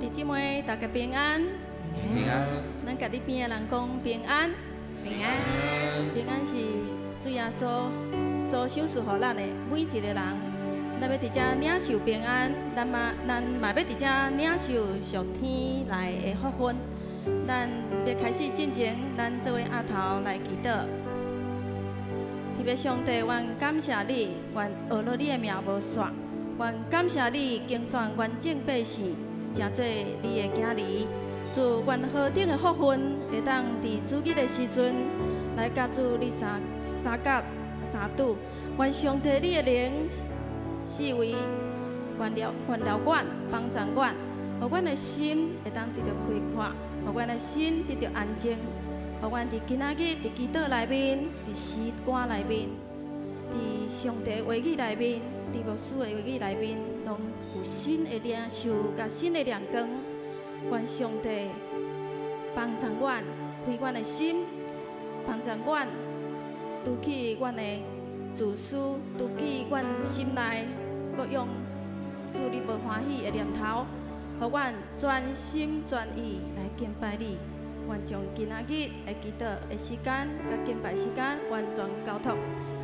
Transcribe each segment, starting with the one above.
弟姊妹，大家平安。平安。咱共你邊的人講平安。平安。平安是主耶穌所賞賜予咱的每一個人。咱欲佇遮領受平安，咱嘛欲佇遮領受屬天來的福分。咱欲開始進前，咱做伙阿頭來祈禱。天父上帝，阮感謝你，願呵咾你的名無煞。願感謝你揀選阮眾百姓，成做你的囝兒。主，願何等的福分，會當佇主日的時陣來佮主你相佮相拄。願上帝你的靈四圍環繞環繞阮，幫助阮，予阮的心會當得著開闊，予阮的心得著安靜，予阮佇今仔日佇祈禱內面，佇詩歌內面，佇上帝話語內面，佇牧師的話語內面，攏有新的領受佮新的亮光。願上帝幫助阮，開阮的心，幫助阮除去阮的自私，除去阮心內各樣主你無歡喜的念頭，予阮專心專意來敬拜你。願將今仔日的祈禱的時間佮敬拜時間完全交託。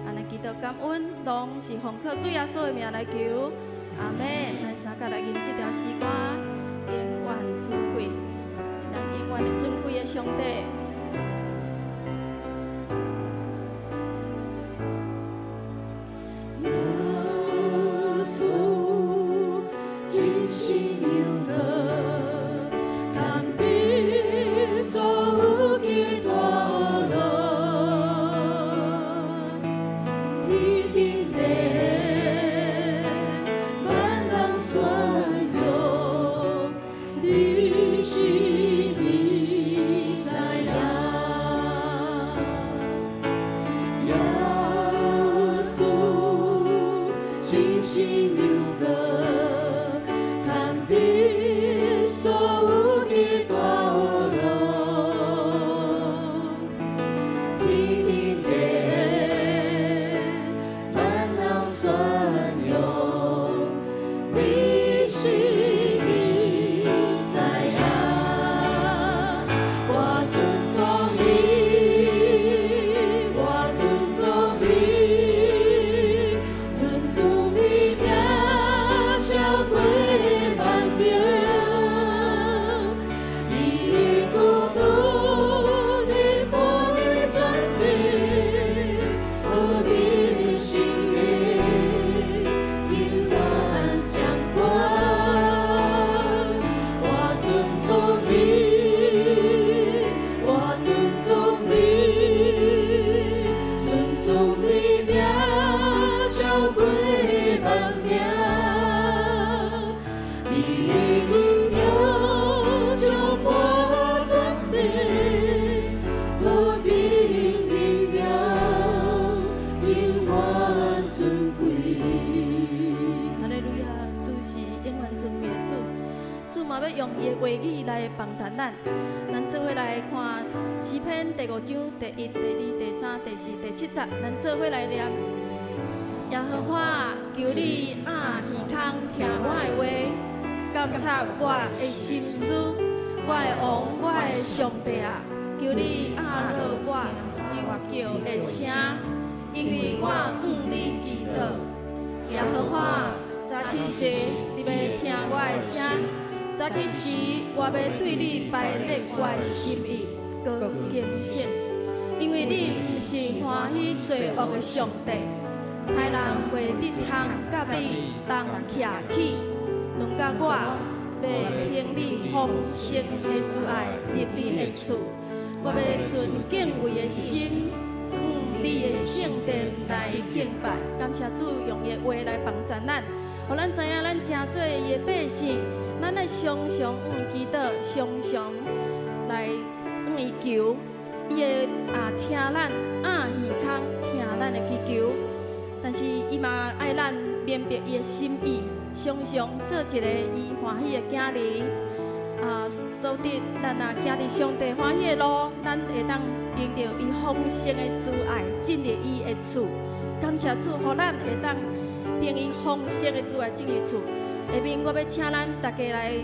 按呢祈禱感恩，攏是奉靠主耶穌的名來求，阿門。咱三個來吟這條詩歌，永遠尊貴，咱永遠的尊貴的上帝。耶穌真是牛哥，牽得所有的大樂，天頂地萬人宣揚，你是彌賽亞。耶穌真是牛哥，牽得所有的大樂，天頂地萬人宣揚，你是彌賽亞。我尊崇你，我尊崇你，尊崇你名超過萬名。你的國度，你父的權柄，何等心意，永遠掌管。我尊崇你，我尊崇你，尊崇你名超過萬名。你的榮耀充滿全地，何等榮耀，永遠尊貴。哈利路亞！主是永遠尊貴的主，主嘛欲用伊的話語來幫助咱。咱做伙來看詩篇第五章第一、第二、第三、第四、第七節，咱做伙來念。耶和華，求你掩耳孔聽我的話，監察我的心思，我的王，我的上帝啊！求你阿落我求叫的聲，因為我向你祈禱。耶和華，早起時你欲聽我的聲，早起時我欲對你排列我的心意，閣警醒，因為你毋是歡喜罪惡的上帝，歹人袂得通佮你同徛起。輪到我欲憑你豐盛的慈愛入你的厝，我欲存敬畏的心，向你的聖殿來敬拜。感謝主用伊的話來幫助咱，予咱知影咱成做伊的百姓，咱愛常常向伊祈禱，常常來向伊求，伊會聽咱掩耳孔聽咱的祈求。但是伊嘛愛咱明白伊的心意，常常做一个伊歡喜的囝兒。所以咱若行佇上帝歡喜的路，咱會當憑著伊豐盛的慈愛進入伊的厝。感謝主，予咱會當憑伊豐盛的慈愛進入厝。下面我欲請咱逐家來，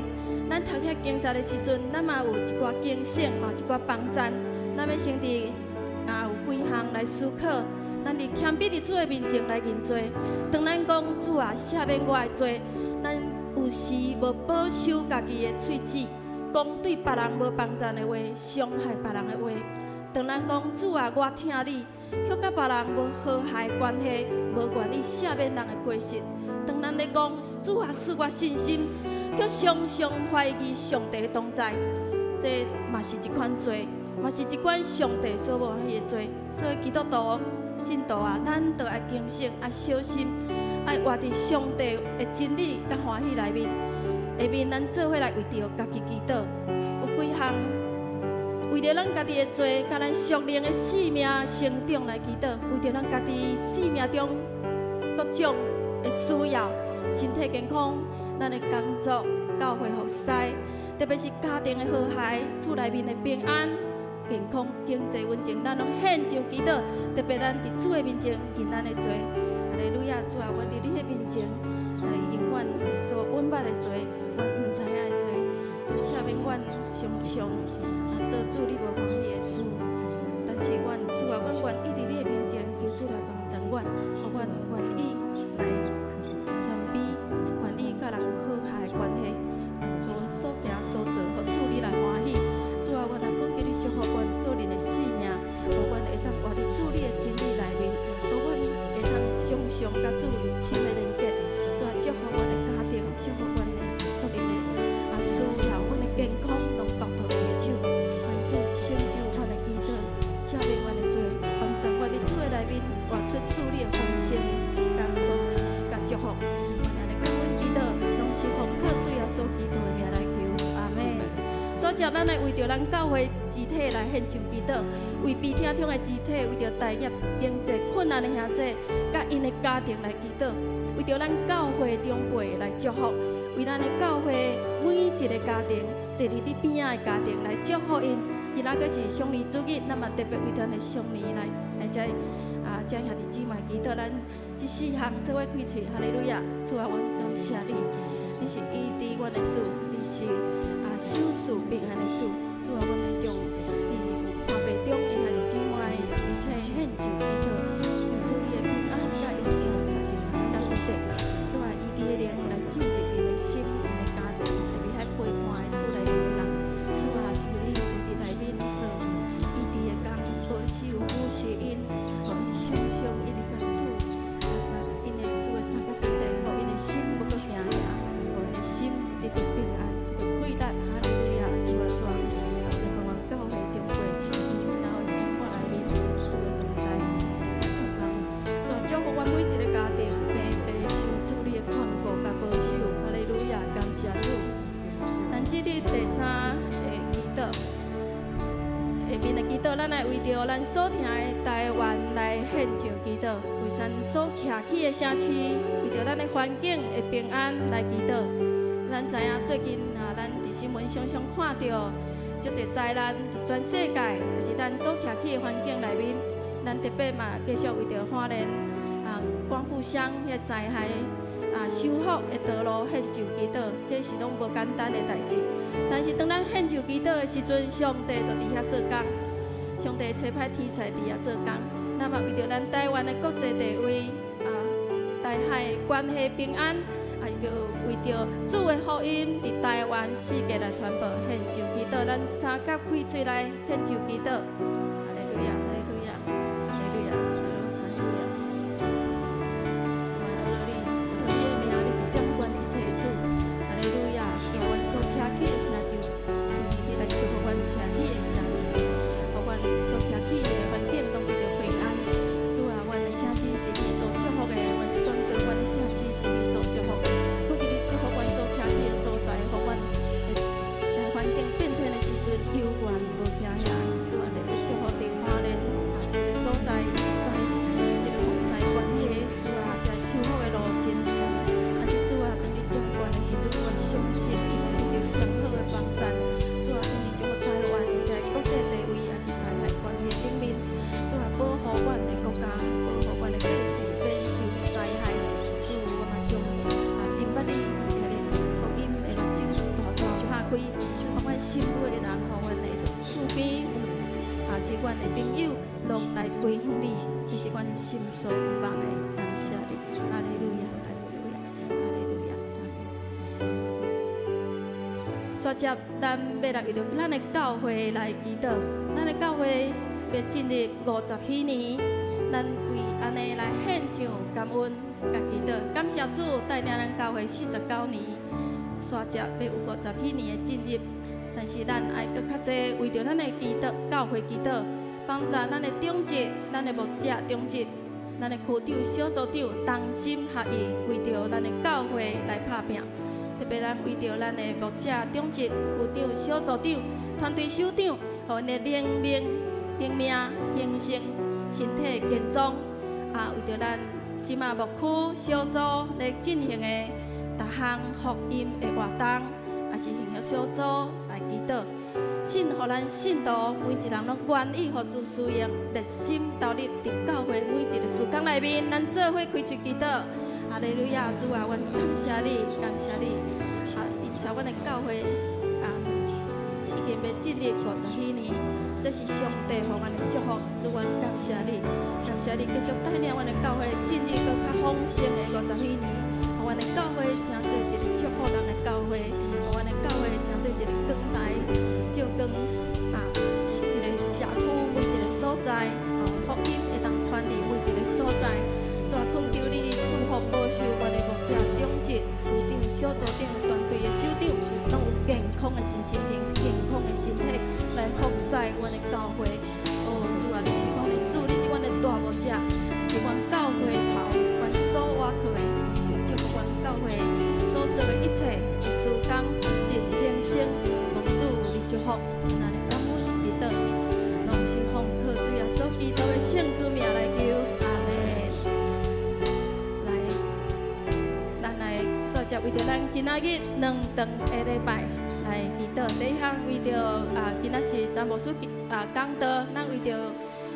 咱讀遐經節的時陣，咱嘛有一寡警醒，嘛有一寡幫贊。咱欲先佇有幾項來思考，咱佇謙卑佇主的面前來認罪。當咱講主啊，赦免我的罪，咱有時無保守家己的喙齒，講對別人無幫贊的話，傷害別人的話。當咱講主啊，我疼你，卻佮別人無和諧關係，無願意赦免人的過失。當咱咧講主啊，賜我信心，卻常常懷疑上帝的同在，這嘛是一款罪，嘛是一款上帝所無歡喜的罪。所以基督徒信徒啊，咱都愛警醒，愛小心，愛活佇上帝的真理佮歡喜內面。下面咱做伙來為著家己祈禱，有幾項為著咱家己的罪，佮咱屬靈的性命成長來祈禱，為著咱家己生命中各種的需要，身體健康，咱的工作、教會服侍，特別是家庭的和諧、厝內面的平安、健康、經濟穩定，咱攏獻上祈禱。特別咱佇主的面前認咱的罪，哈利路亞！主啊，阮佇你的面前來認阮所阮捌的罪，阮毋知影的罪，主赦免阮常常做主你無歡喜的事。但是阮主啊，阮願意佇你的面前求主來幫助阮，予阮願意來謙卑，願意佮人有和諧的關係，主阮所行所做，予主你來歡喜。主啊，阮來懇求你祝福阮個人的性命，予阮會當活佇主你的真理內面，予阮會當常常佮主有親的連結。主啊，祝福阮的家庭，祝福阮的個人的需要，阮的健康攏交託你的手。願主成就阮的祈禱，赦免阮的罪，幫助阮佇主的內面活出主你的豐盛、佮所佮祝福。阮按呢感恩祈禱，攏是奉靠主耶穌基督的名來求，阿門。所以，咱來為著咱教會肢體來獻上祈禱，為被聽眾的肢體，為著待業經濟困難的兄弟，佮𪜶的家庭來祈禱，為著咱教會長輩來祝福，為咱的教會每一个家庭，坐佇你邊仔的家庭來祝福𪜶。今仔閣是雙年主日，咱嘛特別為咱的雙年來來遮遮兄弟姊妹祈禱，咱這四項做伙開喙，哈利路亞！主啊，阮感謝你，你是醫治阮的主，你是賞賜平安的主。主啊，阮欲將佇看病中的兄弟姊妹肢體獻上祈禱，求主你的平安佮𪜶相識佮得着。主啊，醫治的靈來進入𪜶的心、𪜶的家庭，特別遐陪伴的厝內面的人。主啊，求你佇內面做醫治的工，保守扶持𪜶，予𪜶常常一直佮主，𪜶的主的相佮佇咧，予𪜶的心無閣驚嚇，予𪜶的心得著平安，得著快樂。哈利路亞！主啊主啊，祝福阮教會長輩，𪜶然後生活內面主的同在，主啊，祝福阮每一个家庭，平平受主你的看顧佮保守。哈利路亞！感謝主。咱這裡第三个祈禱，下面的祈禱，咱來為著咱所疼的台灣來獻上祈禱，為咱所徛起的城市，為著咱的環境的平安來祈禱。咱知影最近咱佇新聞常常看著足濟災難佇全世界，就是咱所徛起的環境內面，咱特別嘛繼續為著花蓮光復鄉彼災害修復的道路獻上祈禱，這是攏無簡單的代誌。但是當咱獻上祈禱的時陣，上帝就佇遐做工，上帝差派天使佇遐做工。那麼為著咱台灣的國際地位台海關係平安，又為著主的福音佇台灣世界來傳播，獻上祈禱，咱三甲開喙來獻上祈禱。哈利路亞，哈利路亞，哈利路亞，哈利路亞。主啊，阿你，你的名，你是掌管一切的主。哈利路亞，主啊，阮所徛起的城市，求你來祝福阮徛起的城市，予阮所徛起的環境攏得著平安。主啊，阮的城市是你所祝福的，阮宣告阮的城市是你所祝福的。求你祝福阮所徛起的所在，予阮的環境變遷的時陣猶原無驚嚇。主啊，特別祝福佇花蓮。開，予阮心愛的人，予阮的厝邊，也是阮的朋友，攏來歸向你，這是阮心所盼望的。感謝你，哈利路亞，哈利路亞，哈利路亞，讚美主。煞接，咱欲來為著咱的教會來祈禱，咱的教會欲進入50禧年，咱為按呢來獻上感恩佮祈禱，感謝主帶領咱教會49年，煞接欲有五十禧年的進入。但是咱愛閣較濟為著咱的祈禱，教會祈禱，幫助咱的長執、咱的牧者長執、咱的區長、小組長同心合意，為著咱的教會來拍拚。特別咱為著咱的牧者長執、區長、小組長、團隊首長，予𪜶的靈命、靈命興盛、身體健壯。啊，為著咱這馬牧區小組咧進行的逐項福音的活動，也是行銷小組來祈禱，信予咱信徒每一人攏願意予主使用，熱心投入佇教會每一個事工內面，咱做伙開喙祈禱。哈利路亞，主啊，阮感謝你，感謝你。啊，而且阮的教會啊，已經欲進入50禧年，這是上帝予阮的祝福。主，阮感謝你，感謝你繼續帶領阮的教會進入閣較豐盛的五十禧年，予阮的教會成做一个祝福人的教會，予阮的教會成做一个光台，照光啊，一个社區每一個所在，福音會當傳佇每一個所在。主啊，懇求你賜福保守阮的牧者長執、區長、小組長、團隊的首長，攏有健康的身心靈、健康的身體來服侍阮的教會。哦，主啊，你是阮的主，你是阮的大牧者，是阮教會頭，阮所倚靠的，是祝福阮教會所做的一切事工盡興盛，蒙主你祝福，咱來感恩祈禱，攏是奉靠主耶穌基督的聖主名來求，阿門。來，咱來煞接為著咱今仔日兩頓的禮拜來祈禱。第一項為著啊，今仔是詹牧師啊講道，咱為著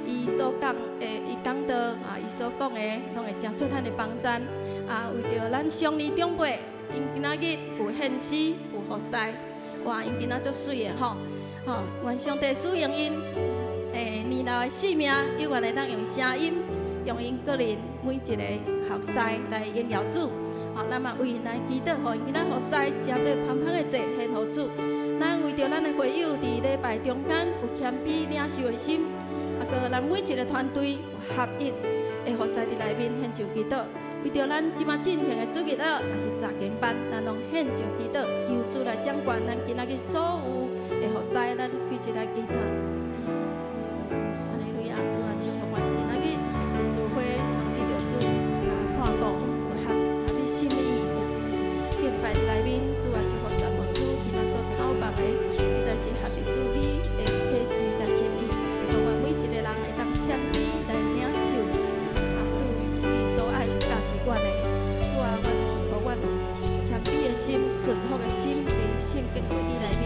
伊所講的，伊講道啊，伊所講的，攏會成做咱的幫贊。啊，為著咱上年長輩，𪜶今仔日有獻詩，有服侍，哇，𪜶今仔足媠的吼，吼，願上帝使用𪜶，年老的生命，猶原會當用聲音，用𪜶個人每一个服侍來榮耀主。吼，咱嘛為𪜶來祈禱，予𪜶今仔服侍成做芳芳的祭獻予主。咱為著咱的會友佇禮拜中間有謙卑領受的心，啊，閣咱每一个團隊有合一的服侍佇內面獻上祈禱。為著咱這馬進行的主日學，抑是查經班，咱攏獻上祈禱，求主來掌管咱今仔日所有的服侍，咱開始來祈禱。哈利路亞，主啊，祝福阮今仔日的聚會，攏得著主啊看顧，有合合你心意的敬拜佇內面，主啊，祝福詹牧師今仔所頭目的，實在是合佇主你的啟示佮心意，予阮每一個人會當謙卑來領受啊主你所愛教示阮的。主啊，阮予阮有謙卑的心、順服的心，佇聖經的話語內面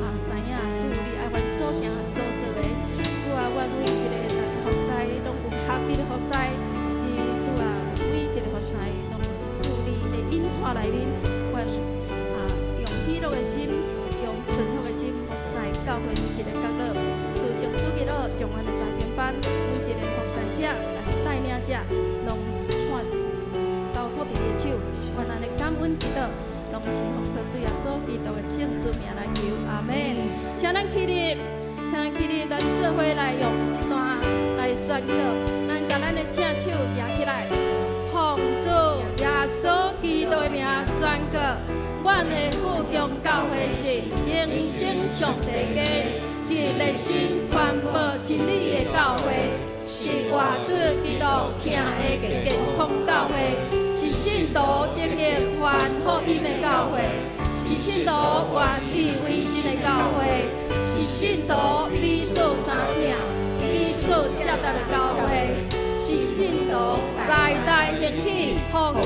啊，知影主你愛阮所行所做的。主啊，阮每一个逐个服侍攏有合一的服侍，是主啊，阮每一个服侍攏有主你的引帶內面，阮啊用喜樂的心，用順服的心服侍教會每一個角落。主將主日學，將阮的查經班，每一個服侍者，抑是帶領者，攏看交託佇你的手，阮按呢感恩祈禱，攏是奉靠主耶穌基督的聖主名來求，阿門。請咱起立，請咱起立，咱做伙來用這段來宣告，咱共咱的正手舉起來，奉主耶穌基督的名宣告，阮的富強教會是榮升上帝家，一熱心傳播真理的教會，是活主基督疼的健康教會，是信徒積極傳福音的教會，是信徒願意委身的教會，是信徒彼此相疼、彼此接納的教會，是信徒代代興起復興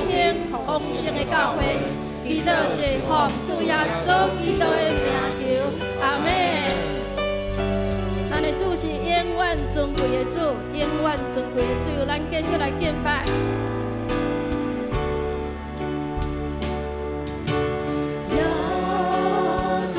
豐盛的教會。祈禱是奉主耶穌基督的名求，阿門。咱的主是永遠尊貴的主，永遠尊貴的主，咱繼續來敬拜。耶穌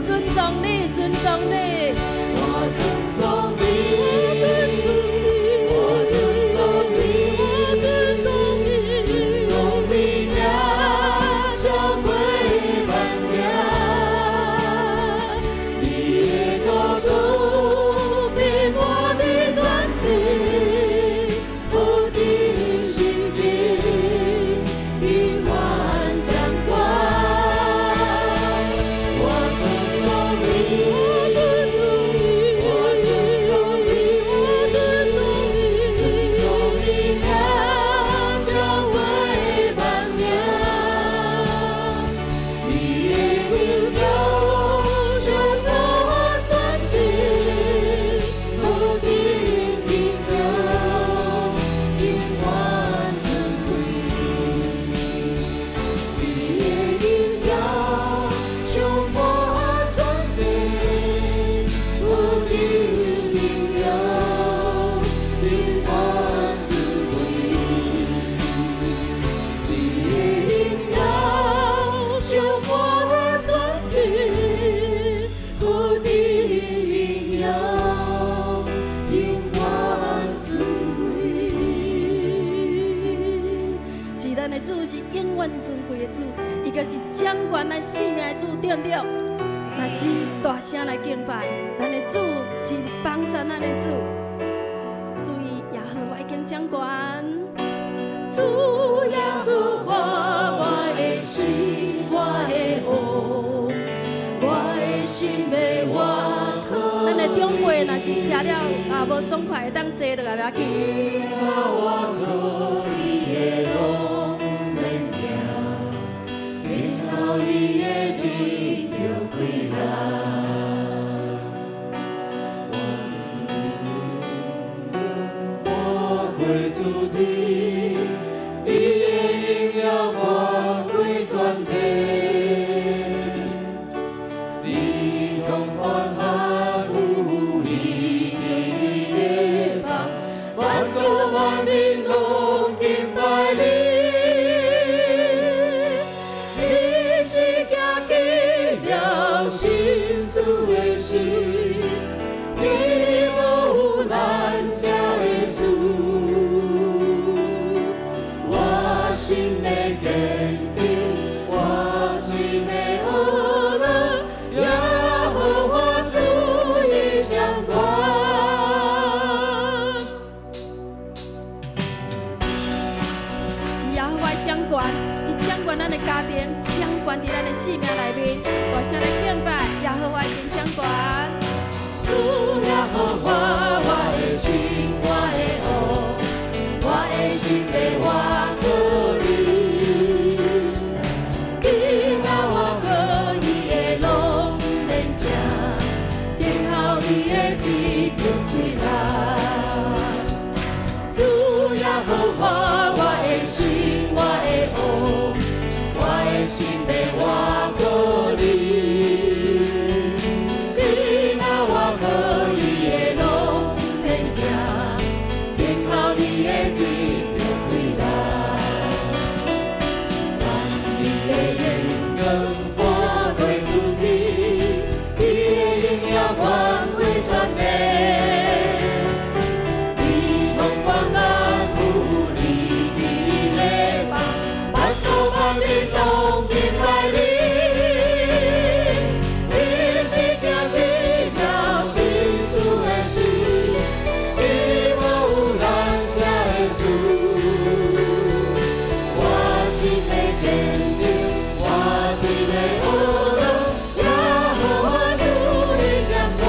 尊重你，尊重你。我尊重你，我尊重你，尊重你，尊重你名，超過萬名。你的國度遍滿佇全地，無敵神明，永遠掌權。我尊重你，我尊重你，尊重你名，超過萬名。你的榮耀充滿全地，無敵榮耀，永遠尊貴。你的榮耀充滿全地，無敵榮耀，永遠尊貴。你的榮耀充滿全地，無敵榮耀，永遠尊貴。是咱的主是永遠尊貴的主，伊就是掌權咱生命的主，對毋對？若是大聲來敬拜，咱的主是幫助咱的主。注意耶和華已經掌權，主耶和華我的神，我的王，我的心欲倚靠。咱的長輩若是徛了啊無爽快，會當坐落來無要緊。我靠你的路免行，等候你的得著快樂。願看過諸天，你的榮耀滿過全地。你統管萬有，你佇你的幫，萬國萬民攏敬拜你。你是行奇妙心事的神，佇你無有難成的事。我心的堅定，我心的呵樂，耶和華主已掌權。是耶和華掌權，伊掌管咱的家庭，掌管佇咱的生命內面。大聲來敬拜耶和華已經掌權。主耶和華，我的神，我的王，我的心欲倚靠你。今仔我靠伊的路免驚，等候你的得著快樂。主耶和華，我的神，我的王，我的心欲倚靠你。今仔我靠伊的路免驚，等候你的得著快樂。願你的榮光過諸天，你的榮耀滿過全地。你統管萬有，你佇你的幫，萬國萬民攏敬拜你。你是行奇妙心事的神，佇你無有難成的事。我心的堅定，我心的呵樂，耶和華主的掌權。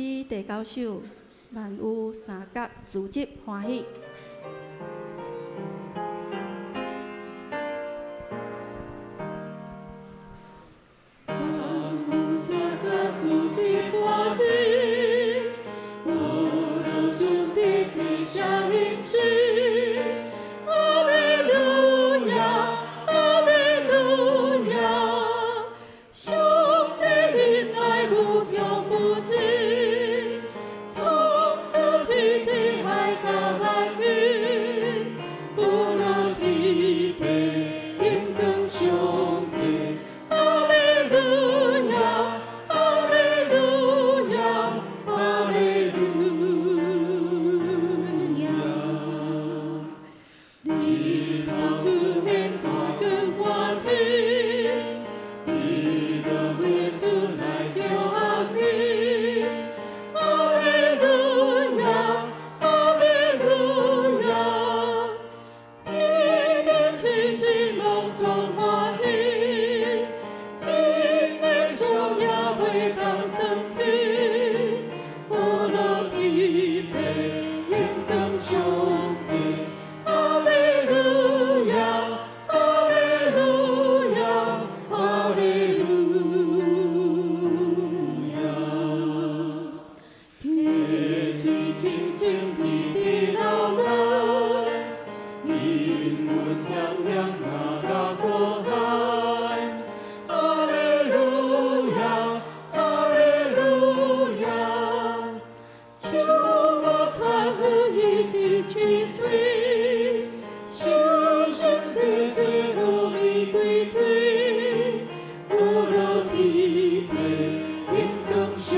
第九首，萬有三角組織歡喜。萬有三角組織歡喜，有了上帝這聲音聲，哈利路亞，哈利路亞，上帝恩愛無窮無盡，創造天地海甲萬雲，有了天父應當上帝，哈利路亞，哈利路亞，哈利路亞。日頭出現大光滿天，日落月出來照暗暝。哈利路亞，哈利路亞，天頂星星攏總歡喜，因的雙也袂當算起，有了天父應當上帝，哈利路亞，哈利路亞，哈利路亞。溪水清清直直流落，陰雲響亮那甲過海。哈利路亞，哈利路亞，樹木採花一齊青翠，秀生濟濟露玫瑰蕊，有了天父應當上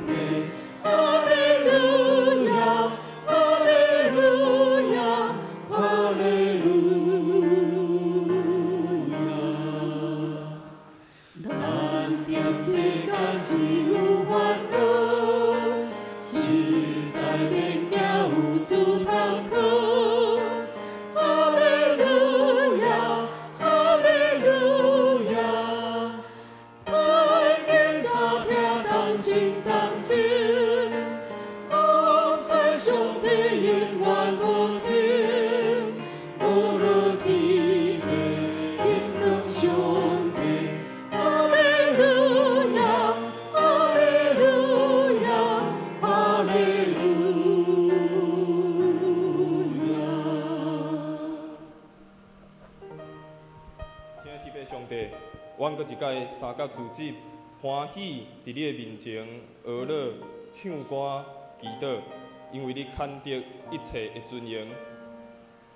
帝，哈利路亞，哈利路亞，哈利路亞。咱踮世間是有煩惱，實在免驚有主通靠。哈利路亞，哈利路亞，團結相聽同心同情，服侍上帝永遠無停。有了天父應當上帝，哈利路亞，哈利路亞，哈利路亞。親愛的天父上帝，阮閣一擺三甲組織歡喜佇你的面前學樂唱歌祈禱，因為你堪得一切的尊榮，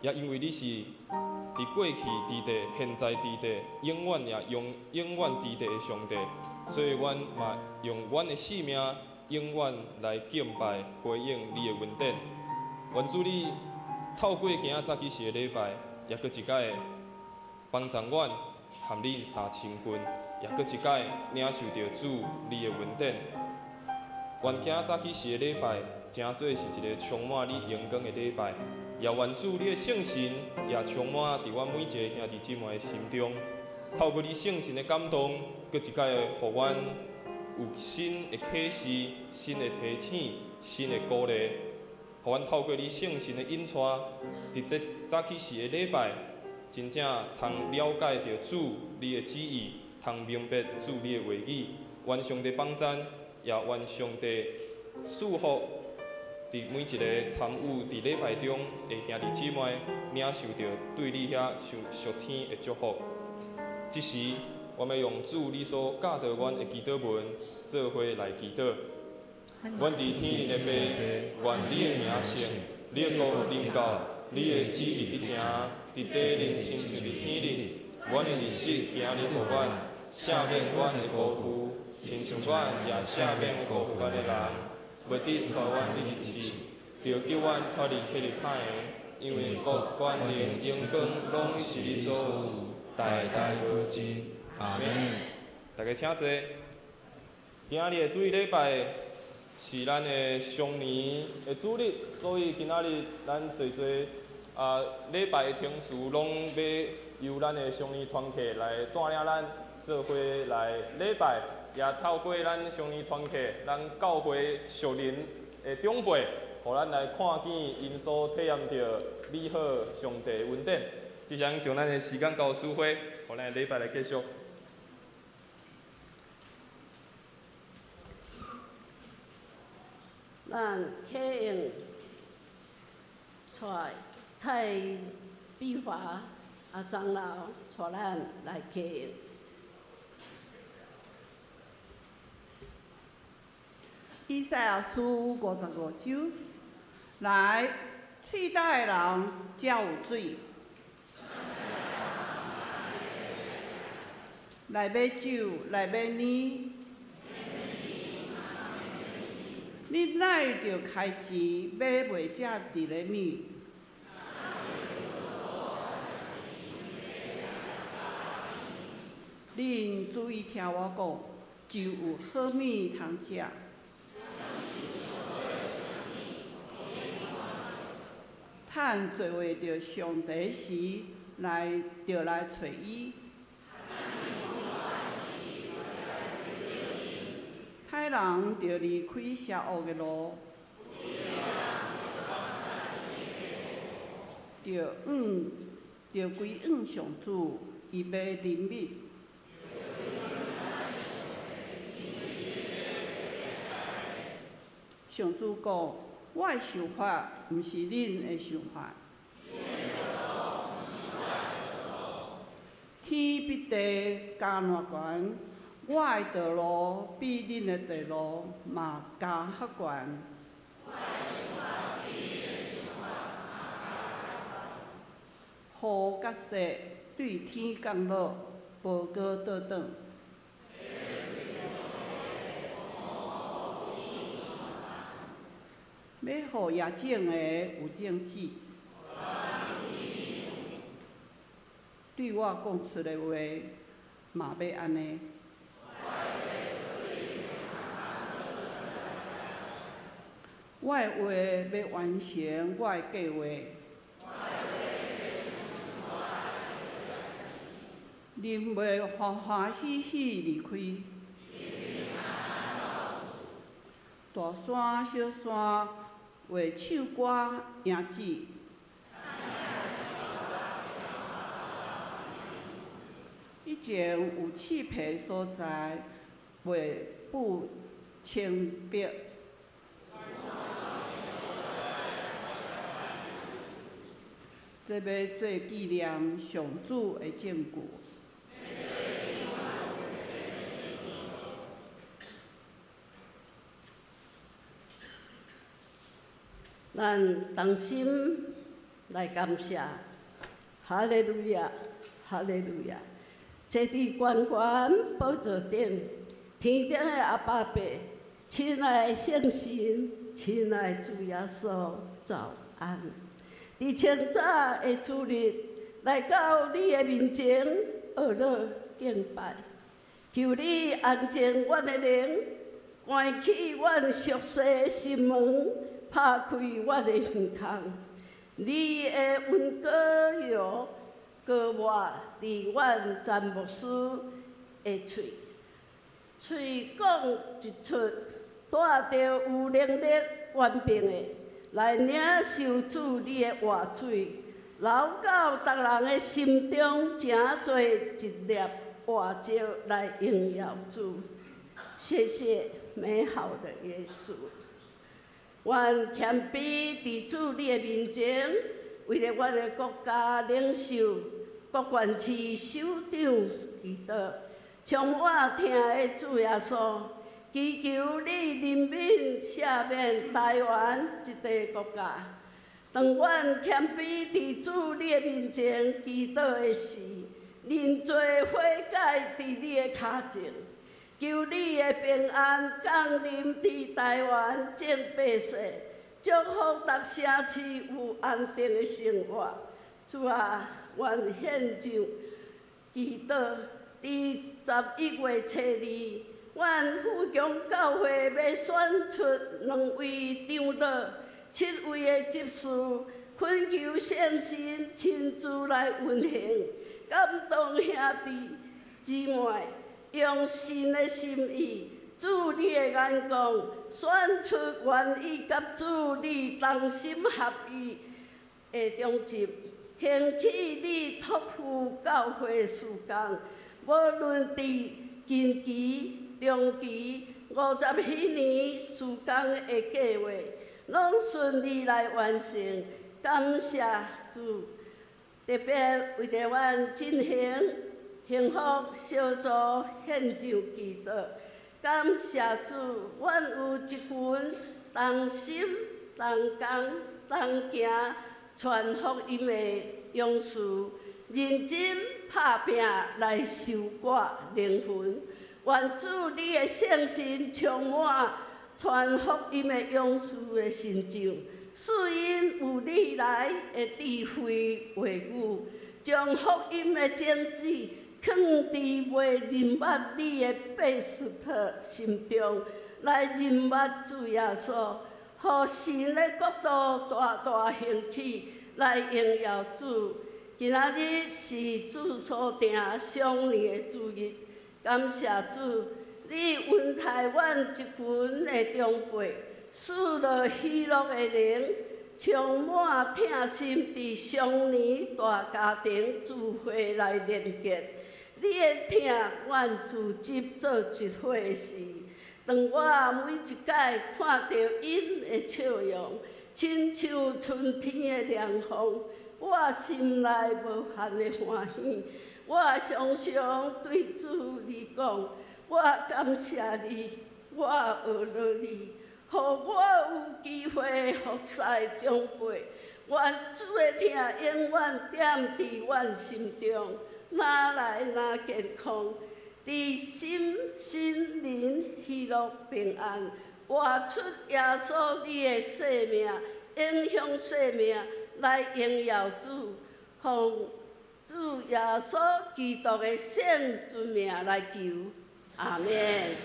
也因為你是佇過去佇地、現在佇地、永遠也永永遠佇地的上帝，所以阮嘛用阮的性命永遠來敬拜回應你的恩典。願主你透過今仔早起時的禮拜，也閣一擺幫助阮和你相親近，也閣一擺領受著主你的恩典。願今仔早起時的禮拜，成做是一個充滿你榮光的禮拜，也願主你的聖神也充滿佇阮每一個兄弟姊妹的心中。透過你聖神的感動，閣一擺予阮有新的啟示、新的提醒、新的鼓勵，予阮透過你聖神的引帶，佇這早起時的禮拜，真正通了解著主你的旨意，通明白主你的話語。願上帝幫贊，也願上帝賜福佇每一個參與佇禮拜中的兄弟姊妹，領受著對你遐屬屬天的祝福。這時，我欲用主你所教導阮的祈禱文，做伙來祈禱。阮佇天頂的父，願你的名聖，你的國臨到，你的旨意佇成，佇地裡親像佇天頂。阮的日食今日予阮，赦免阮的過負，親像阮也赦免過負阮的人。袂得帶阮入去試，著救阮脫離彼个歹的，因為國、權能、榮光，攏是你所有，代代無盡。阿們。大家請坐。今仔日的主日禮拜是咱的常年的主日，所以今仔日咱濟濟啊禮拜的程序攏欲由咱的常年團契來帶領咱做伙來禮拜。也透過咱上年團契、咱教會屬靈的長輩，予咱來看見𪜶所體驗著美好上帝的恩典。這下將咱的時間交予淑慧，予咱的禮拜來繼續。咱啟用蔡蔡碧華啊長老帶咱來啟用。以賽亞書55章，來，喙焦的人才有水，來買酒，來買奶。你哪會著開錢買袂食佇的物？恁注意聽我講，就有好物通食。趁做話著上帝時，來著來揣伊。歹人著離開邪惡的路，著往著歸向上主，伊欲憐憫。上主講：我的想法毋是恁的想法。天比地加偌懸，我的道路比恁的道路嘛加較懸。雨佮雪對天降落，無閣倒轉。欲予野種的有種子，對我講出的話嘛欲按呢。我的話欲完成我的計畫。恁袂歡歡喜喜離開。大山小山會唱歌迎主。以前有刺皮所在，袂布清白。這欲做紀念上主的證據。咱同心來感謝，哈利路亞，哈利路亞！坐佇懸懸寶座頂，天頂的阿爸父，親愛的聖神，親愛的主耶穌，早安！佇清早的主日，來到你的面前，學樂敬拜，求你安靜阮的靈，關起阮俗世的心門，拍開阮的耳孔，你的恩膏油膏抹佇阮詹牧師的喙，喙講一出，帶著有能力權柄的，來領受主你的活水，流到逐人的心中，成做一粒活石來榮耀主。謝謝美好的耶穌。阮謙卑佇主你的面前，為著阮的國家領袖、各縣市首長祈禱，充滿疼的主耶穌，祈求你憐憫赦免台灣這個國家。當阮謙卑佇主你的面前祈禱的時，認罪悔改佇你的跤前。求你的平安降臨佇台灣眾百姓，祝福逐城市有安定的生活。主啊，阮獻上祈禱，佇11月初二，阮富強教會欲選出兩位長老、7位的執事，懇求聖神親自來運行，感動兄弟姊妹。用神的心意，主你的眼光，选出愿意佮主你同心合意的长执，兴起你托付教会事工，无论伫近期、中期、50余年事工的计划，拢顺利来完成。感谢主，特别为著阮进行幸福小组献上祈祷。感谢主，阮有一群同心同工同行传福音的勇士，认真拍拼来收割灵魂。愿主你的圣神充满传福音的勇士的心上，赐𪜶有你来的智慧话语，将福音的种子藏伫未认捌你的伯斯特心中，来认捌主耶稣，予神的国度大大兴起，来荣耀主。今仔日是主所定赏年的主日，感谢主，你恩待阮一群的长辈，赐落喜乐的灵，充满疼心，伫双年大家庭聚会来连结。你的疼，阮自执做一伙时，当我每一摆看著𪜶的笑容，亲像春天的凉风，我心内无限的欢喜。我常常对主你讲，我感谢你，我学了你，予我有机会服侍长辈。愿主的疼永远踮伫阮心中，愈来愈健康，伫心身灵喜乐平安，活出耶稣你的生命，影响生命，来荣耀主，奉主耶稣基督的圣尊名来求，阿们。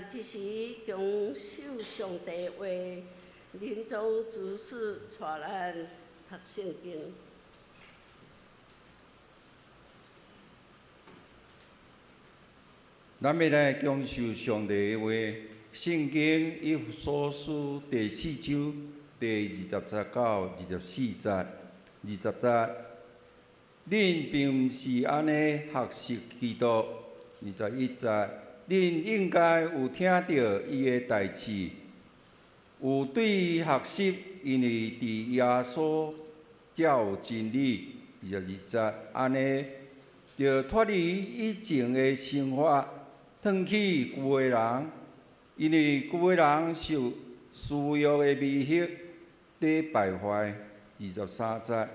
这时，享受上帝话，临终执事带咱读圣经。咱欲来享受上帝的话，圣经以弗所书第四章第20节到24节，20节，恁并毋是按呢学习基督。21节。恁应该有听著伊的代志，有对伊学习，因为伫耶稣才有真理。22节，按呢，著脱离以前的生活，褪去旧的人，因为旧的人受私欲的迷惑，伫败坏。23节，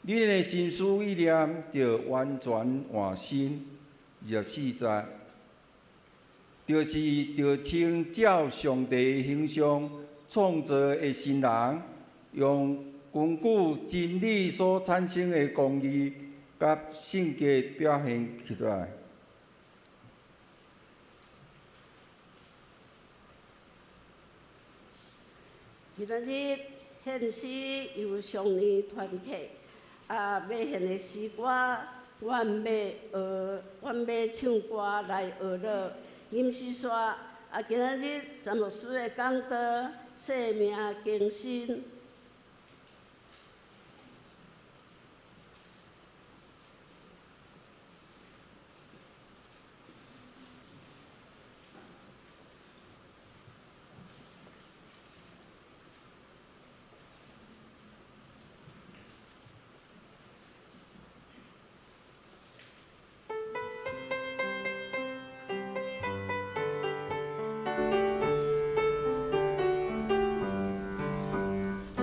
恁的心思意念著完全换新。24节。就是著穿照上帝形象创造的新人，用根据真理所产生的公义佮圣洁表现出来。今仔日献诗由上年团契，啊，欲献的诗歌，阮欲学，阮欲唱歌来学乐。吟诗山，啊，今仔日詹牧师的讲道，生命更新。我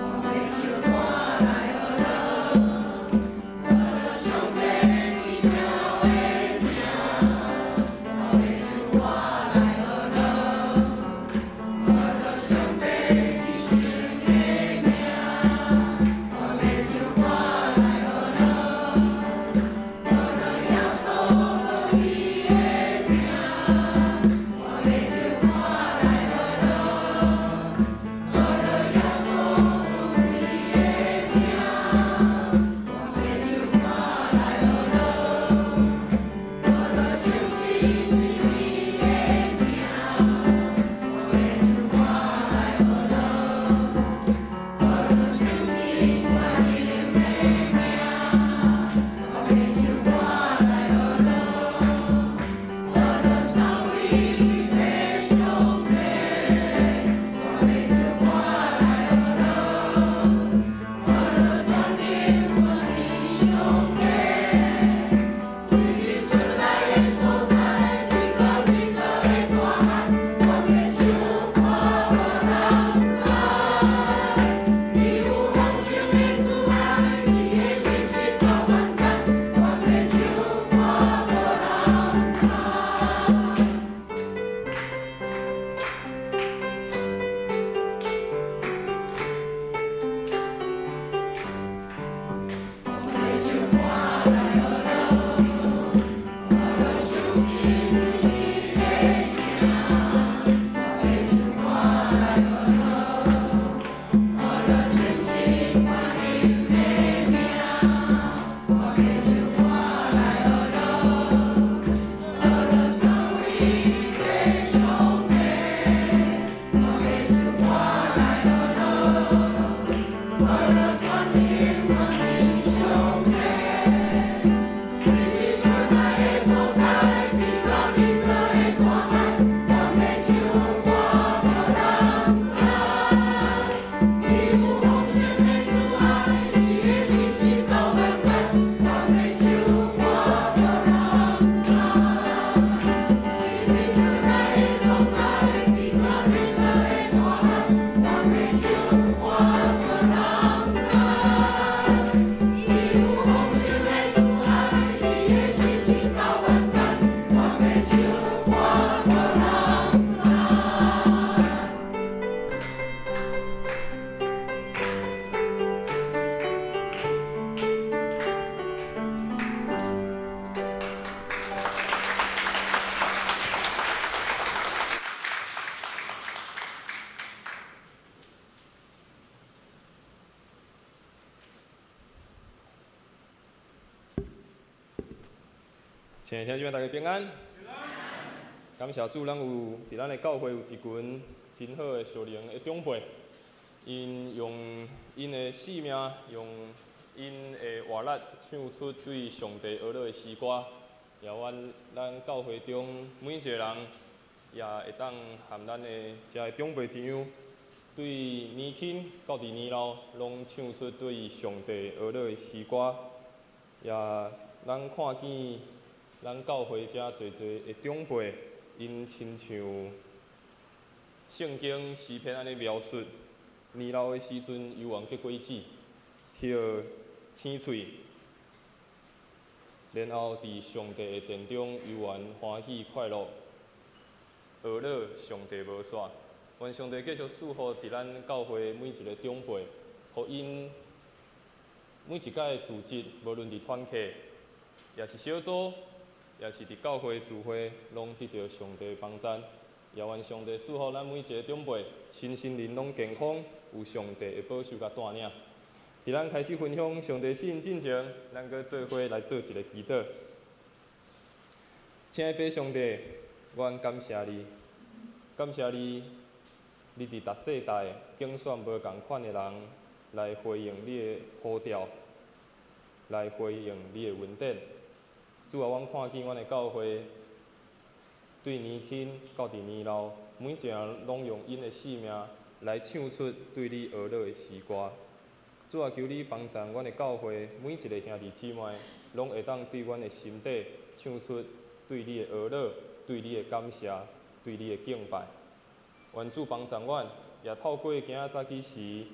亲爱的兄弟姊妹，大家平安。感谢主，咱有伫咱的教会有一群真好的属灵的长辈，𪜶用𪜶的性命，用𪜶的活力，唱出对上帝呵咾的诗歌。也愿咱教会中每一个人，也会当和咱的遮个长辈一样，对年轻到伫年老，拢唱出对上帝呵咾的诗歌。也咱看见咱教会遮济济的长辈，𪜶亲像圣经诗篇按呢描述，年老的时阵犹原结果子，叶青翠，然后伫上帝的殿中犹原欢喜快乐，呵咾上帝无煞。愿上帝继续赐福伫咱教会每一个长辈，予𪜶每一届组织，无论伫团契，也是小组，也是伫教会聚会，拢得到上帝帮赞。也愿上帝赐福咱每一个长辈，身心灵拢健康，有上帝的保守佮带领。伫咱开始分享上帝圣经之前，咱阁做伙来做一个祈祷。亲爱的父上帝，阮感谢你，感谢你，你伫逐世代拣选无仝款的人来回应你的呼召，来回应你的恩典。主啊，阮看见阮的教会，对年轻到伫年老，每一个人拢用𪜶的性命来唱出对你呵咾的诗歌。主啊，求你帮助阮的教会，每一个兄弟姊妹，拢会当对阮的心底唱出对你的呵咾、对你的感谢、对你的敬拜。愿主帮助阮，也透过今仔早起时，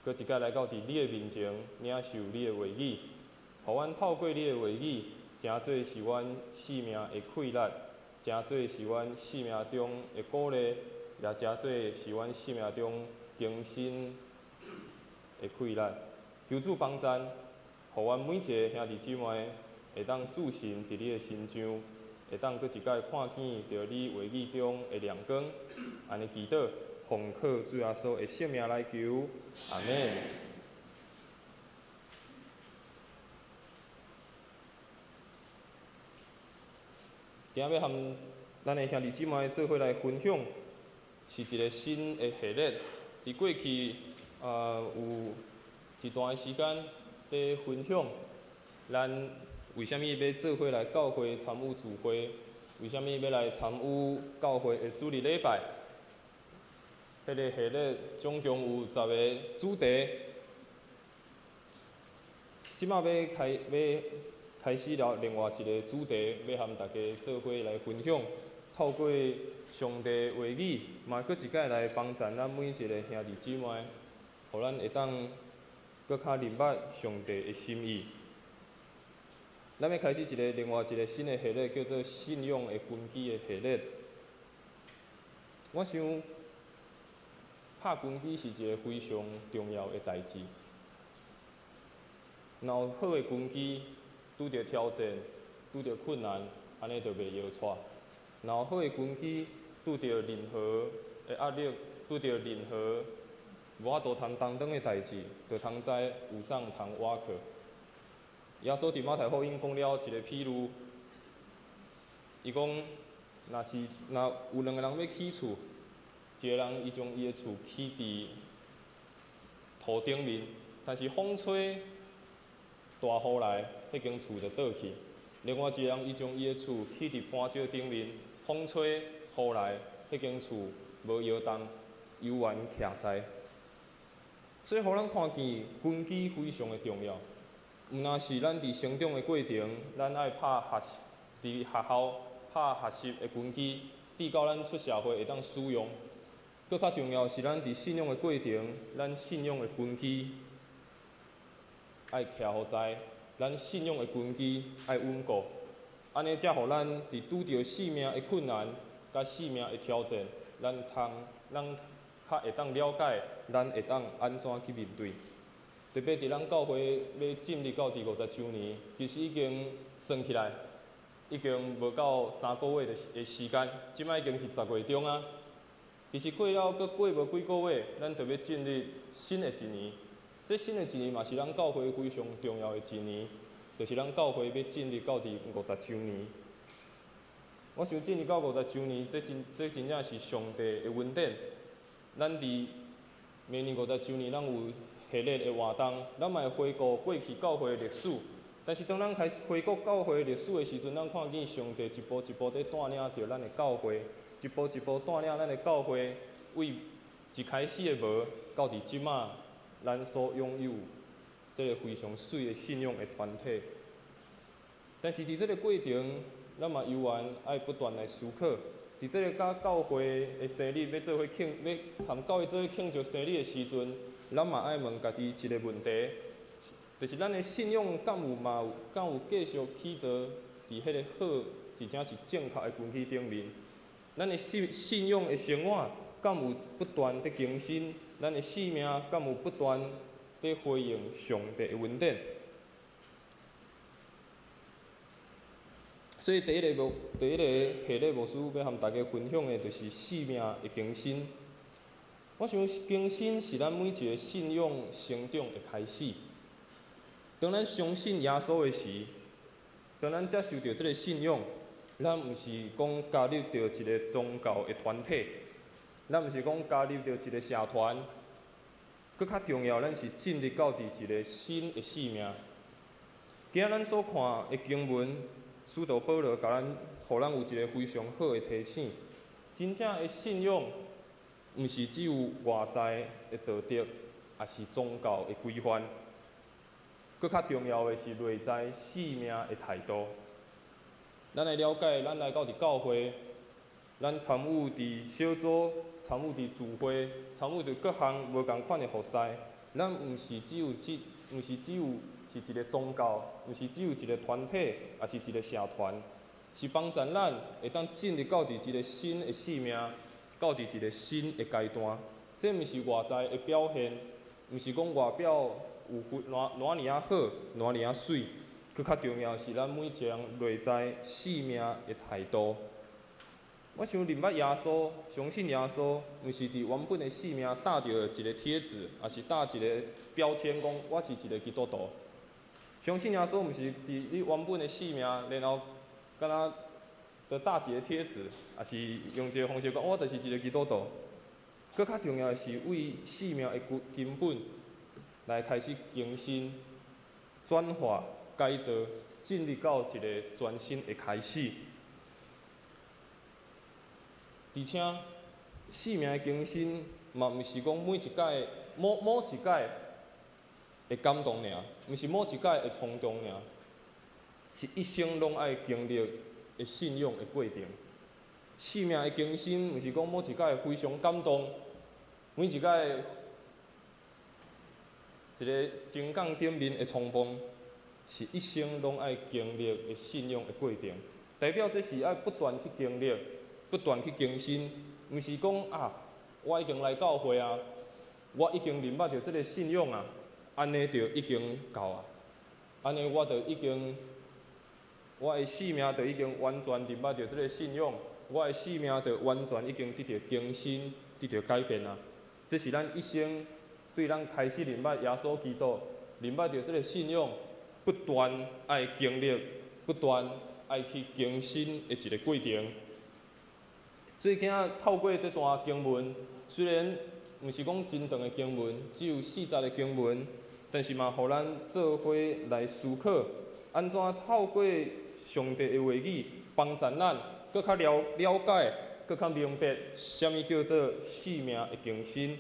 阁一摆来到伫你的面前，领受你的话语，予阮透过你的话语，成做是阮生命的气力，成做是阮生命中的鼓励，也成做是阮生命中更新的气力。求主帮助，予阮每一个兄弟姊妹会当置身伫你的身上，会当阁一摆看见著你话语中的亮光。按呢祈祷，奉靠主耶稣的圣名来求，阿们。今仔欲和咱的兄弟姊妹做伙來分享，是一個新的系列。佇過去有一段時間佇分享，咱為啥物欲做伙來教會參與聚會？為啥物欲來參與教會的主日禮拜？彼個系列總共有10個主題。這馬欲開始了另外一個主題，欲和大家做伙來分享。透過上帝話語，嘛閣一擺來幫助咱每一個兄弟姊妹，予咱會當閣較認捌上帝的心意。咱欲開始一個另外一個新的系列，叫做信仰的根基的系列。我想，拍根基是一個非常重要的代誌。若有好的根基，拄著挑戰、拄著困難，按呢就袂搖掣。若有好的根基，拄著任何的壓力，拄著任何無法度通擔當的代誌，就通知有啥通倚靠。耶穌佇馬太福音講了一個譬喻，伊講，若是若有兩個人欲起厝，一個人伊將伊的厝起佇土頂面，但是風吹大雨來，彼間厝就倒去。另外一個人，伊將伊的厝起佇磐石頂面，風吹雨來，彼間厝無搖動，猶原徛在。所以，予咱看見根基非常的重要。毋但是咱佇成長的過程，咱愛拍學佇學校拍學習的根基，直到咱出社會會當使用。閣較重要是咱佇信仰的過程，咱信仰的根基愛徛予在，咱信仰的根基愛穩固，按呢才予咱佇拄著生命的困難、佮生命的挑戰，咱通咱較會當了解，咱會當按怎去面對。特別佇咱教會欲進入到第50週年，其實已經算起來，已經無夠3個月的時間，這擺已經是10月中啊。其實過了閣過無幾個月，咱就欲進入新的一年。這新的一年嘛是咱教會非常重要的一年，就是咱教會欲進入到第五十週年。我想進入到五十週年，這真正是上帝的恩典。咱佇明年五十週年，咱有系列的活動，咱嘛會回顧過去教會的歷史。但是當咱開始回顧教會歷史的時陣，咱看見上帝一步一步佇帶領著咱的教會，一步一步帶領咱的教會，為一開始的無，到佇這馬咱所擁有這个非常媠的信仰的團體。但是佇這个過程，咱嘛猶原愛不斷來思考。佇這个佮教會的生日欲做伙慶，欲和教會做伙慶祝生日的時陣，咱嘛愛問家己一个問題，就是咱的信仰敢有嘛有敢有繼續起坐佇彼个好，而且是正確的根基頂面？咱的信仰的生活敢有不斷佇更新？咱的生命敢有不斷佇回應上帝的恩典？所以第一个系列牧師欲和大家分享的，就是生命的更新。我想更新是咱每一個信仰成長的開始。當咱相信耶穌的時，當咱接受著這个信仰，咱毋是講加入著一个宗教的團體，咱毋是講加入著一个社團，閣較重要，咱是進入到佇一个新的生命。今仔咱所看的經文，使徒保羅共咱，予咱有一个非常好的提醒：真正的信仰，毋是只有外在的道德，抑是宗教的規範。閣較重要的是內在生命的態度。咱來了解，咱來到佇教會，咱參與佇小組，參與佇聚會，參與佇各項無仝款的服事。咱毋是只有去，毋是只有是一个宗教，毋是只有一个團體，抑是一个社團，是幫助咱會當進入到佇一个新的生命，到佇一个新的階段。這毋是外在的表現，毋是講外表有偌偌爾仔好，偌爾仔媠。閣較重要是咱每一个人內在生命的態度。我想認捌耶穌，相信耶穌，毋是佇原本的生命貼著一个貼紙，抑是貼一个標籤，講我是一个基督徒。相信耶穌，毋是佇你原本的生命，然後敢若的大捷贴纸，抑是用一个方式讲，我就是一个基督徒。阁较重要的是，为生命的根本来开始更新、转化、改造，进入到一个全新的开始。而且，生命的更新嘛，毋是讲每一摆、某某一摆会感动尔，毋是某一摆会冲动尔，是一生拢爱经历的信仰的过程。生命的更新，毋是讲某一摆非常感动，每一摆一个情感顶面的冲动，是一生拢爱经历的信仰的过程。代表这是爱不断去经历，不断去更新，毋是讲啊，我已经来教会啊，我已经认捌著这个信仰啊，按呢就已经够啊，按呢我就已经，我的生命就已经完全认捌著这个信仰。我的生命就完全已经得著更新，得著改变啊！这是咱一生对咱开始认捌耶稣基督，认捌著这个信仰，不断爱经历，不断爱去更新的一个过程。所以今仔透过这段经文，虽然毋是讲真长的经文，只有四节的经文，但是嘛，予咱做伙来思考，按怎透过上帝的话语帮助咱。阁较了了解，阁较明白，啥物叫做生命的更新。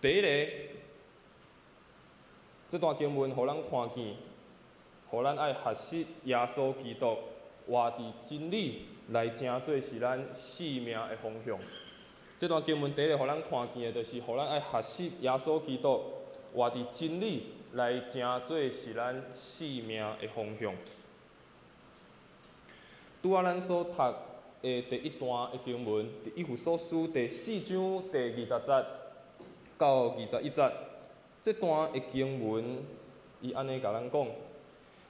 第一个，这段经文予咱看见，予咱爱学习耶稣基督活伫真理来成做是咱生命的方向。这段经文第一个予咱看见的，就是予咱爱学习耶稣基督活伫真理来成做是咱生命的方向。拄仔咱所读的第一段的经文，伫以弗所书第四章第二十节到21节，这段的经文，伊按呢共咱讲，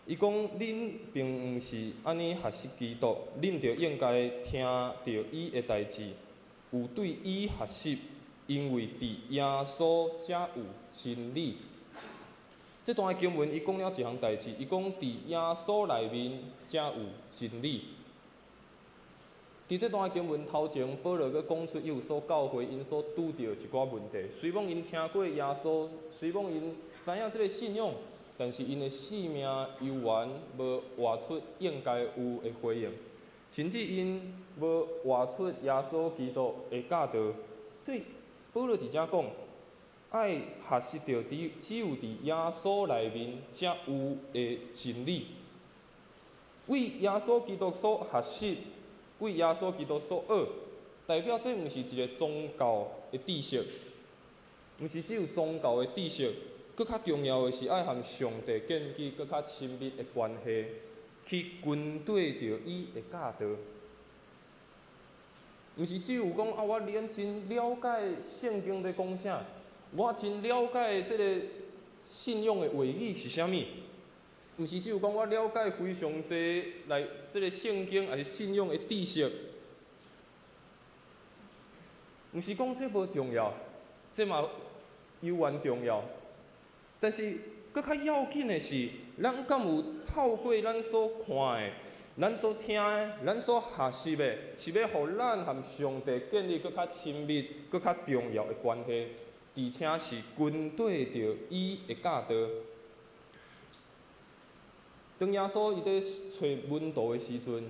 伊讲恁并毋是按呢学习基督，恁著应该听著伊的代志，有对伊学习，因为伫耶稣才有真理。这段的经文，伊讲了一项代志，伊讲伫耶稣内面才有真理。伫这段经文头前，保罗阁讲出以弗所教会𪜶所拄著一寡问题。虽讲𪜶听过耶稣，虽讲𪜶知影这个信仰，但是𪜶的生命犹原无活出应该有的回应，甚至𪜶无活出耶稣基督的教导。所以保罗伫遮讲，爱学习著伫只有伫耶稣内面才有的真理，为耶稣基督所学习。为耶稣基督所学，代表这毋是一个宗教的知识，毋是只有宗教的知识，阁较重要的是爱和上帝建立阁较亲密的关系，去跟缀著伊的教导。毋是只有讲啊，我连真了解圣经佇讲啥，我真了解这个信仰的话语是啥物。毋是只有讲我了解非常济来这个圣经抑是信仰的知识，毋是讲这无重要，这嘛犹原重要。但是阁较要紧的是，咱敢有透过咱所看的、咱所听的、咱所学习的，是欲予咱和上帝建立阁较亲密、阁较重要的关系，而且是跟缀著伊的教导。当耶稣伊咧揣门徒的时阵，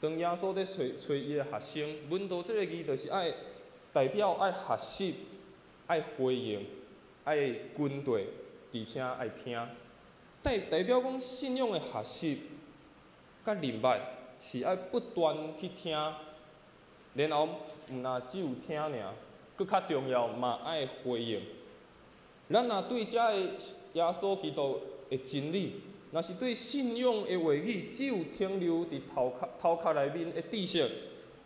当耶稣咧揣揣伊的学生，门徒这个字就是爱代表爱学习、爱回应、爱跟缀，而且爱听。代代表讲信仰的学习佮认捌是爱不断去听，然后毋若只有听尔，阁较重要嘛爱回应。咱若对遮个耶稣基督的真理，若是对信仰的话语只有停留伫头壳头壳内面的知识，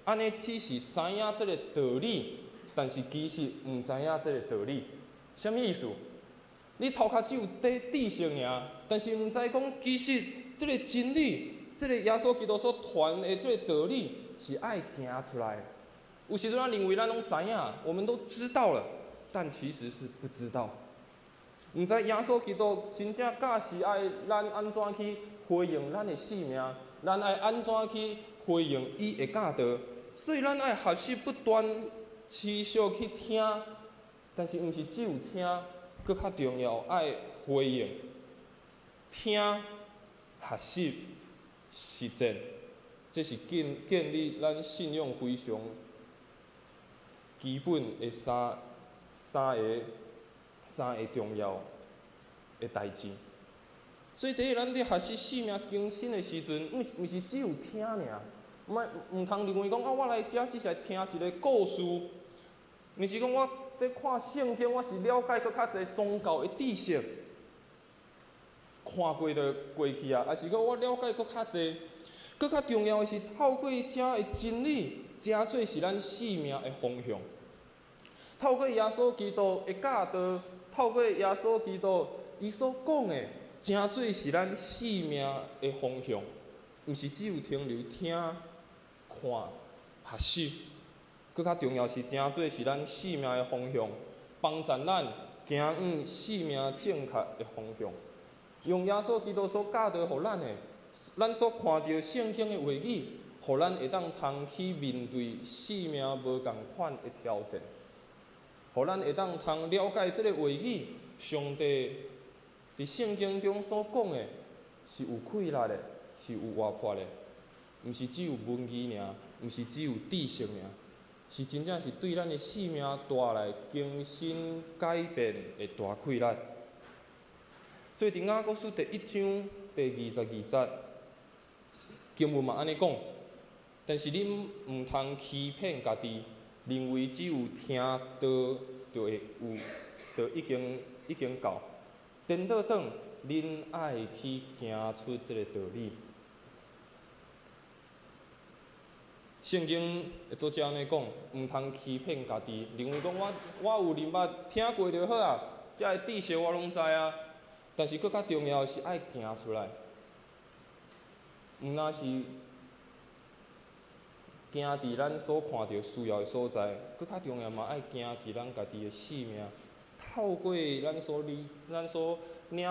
按呢只是知影这个道理，但是其实毋知影这个道理。啥物意思？你头壳只有底知识尔，但是毋知讲其实这个真理，这个耶稣基督所传的这个道理是爱行出来的。有时阵咱认为咱拢知影，我们都知道了，但其实是不知道。毋知耶稣基督真正教示爱咱按怎去回应咱的生命，咱愛按怎去回應伊的教導？所以咱愛學習不斷持續去聽，但是毋是只有聽，閣較重要愛回應。聽、學習、實踐，這是建立咱信仰非常基本的三個重要的代誌。所以，第一，咱佇學習生命更新的時陣，毋是只有聽爾，毋通認為講啊，我來遮只是來聽一個故事，毋是講我佇看聖經，我是了解閣較濟宗教的知識，看過就過去啊，抑是講我了解閣較濟，閣較重要的是透過遮的真理，成做是咱生命的方向。透過耶穌基督的教導，透過耶穌基督伊所講的，成做是咱生命的方向，毋是只有停留聽、看、學習，閣較重要是成做是咱生命的方向，幫助咱行向生命正確的方向。用耶穌基督所教導予咱的，咱所看著聖經的話語，予咱會當通去面對生命無仝款的挑戰，予咱會當通了解這个話語，上帝佇聖經中所講的，是有氣力的，是有活潑的，毋是只有文字爾，毋是只有知識爾，是真正是對咱的生命帶來更新改變的大氣力。所以佇雅各書第一章第二十二節，經文嘛按呢講，但是恁毋通欺騙家己，認為只有聽道就會有，就已經夠。顛倒轉，恁愛去行出這个道理。聖經的作者按呢講，毋通欺騙家己，認為講我有認捌聽過就好啊，這个知識我攏知啊。但是閣較重要的是愛行出來，毋但是行佇咱所看著需要的所在，閣較重要嘛愛行佇咱家己的生命，透過咱所領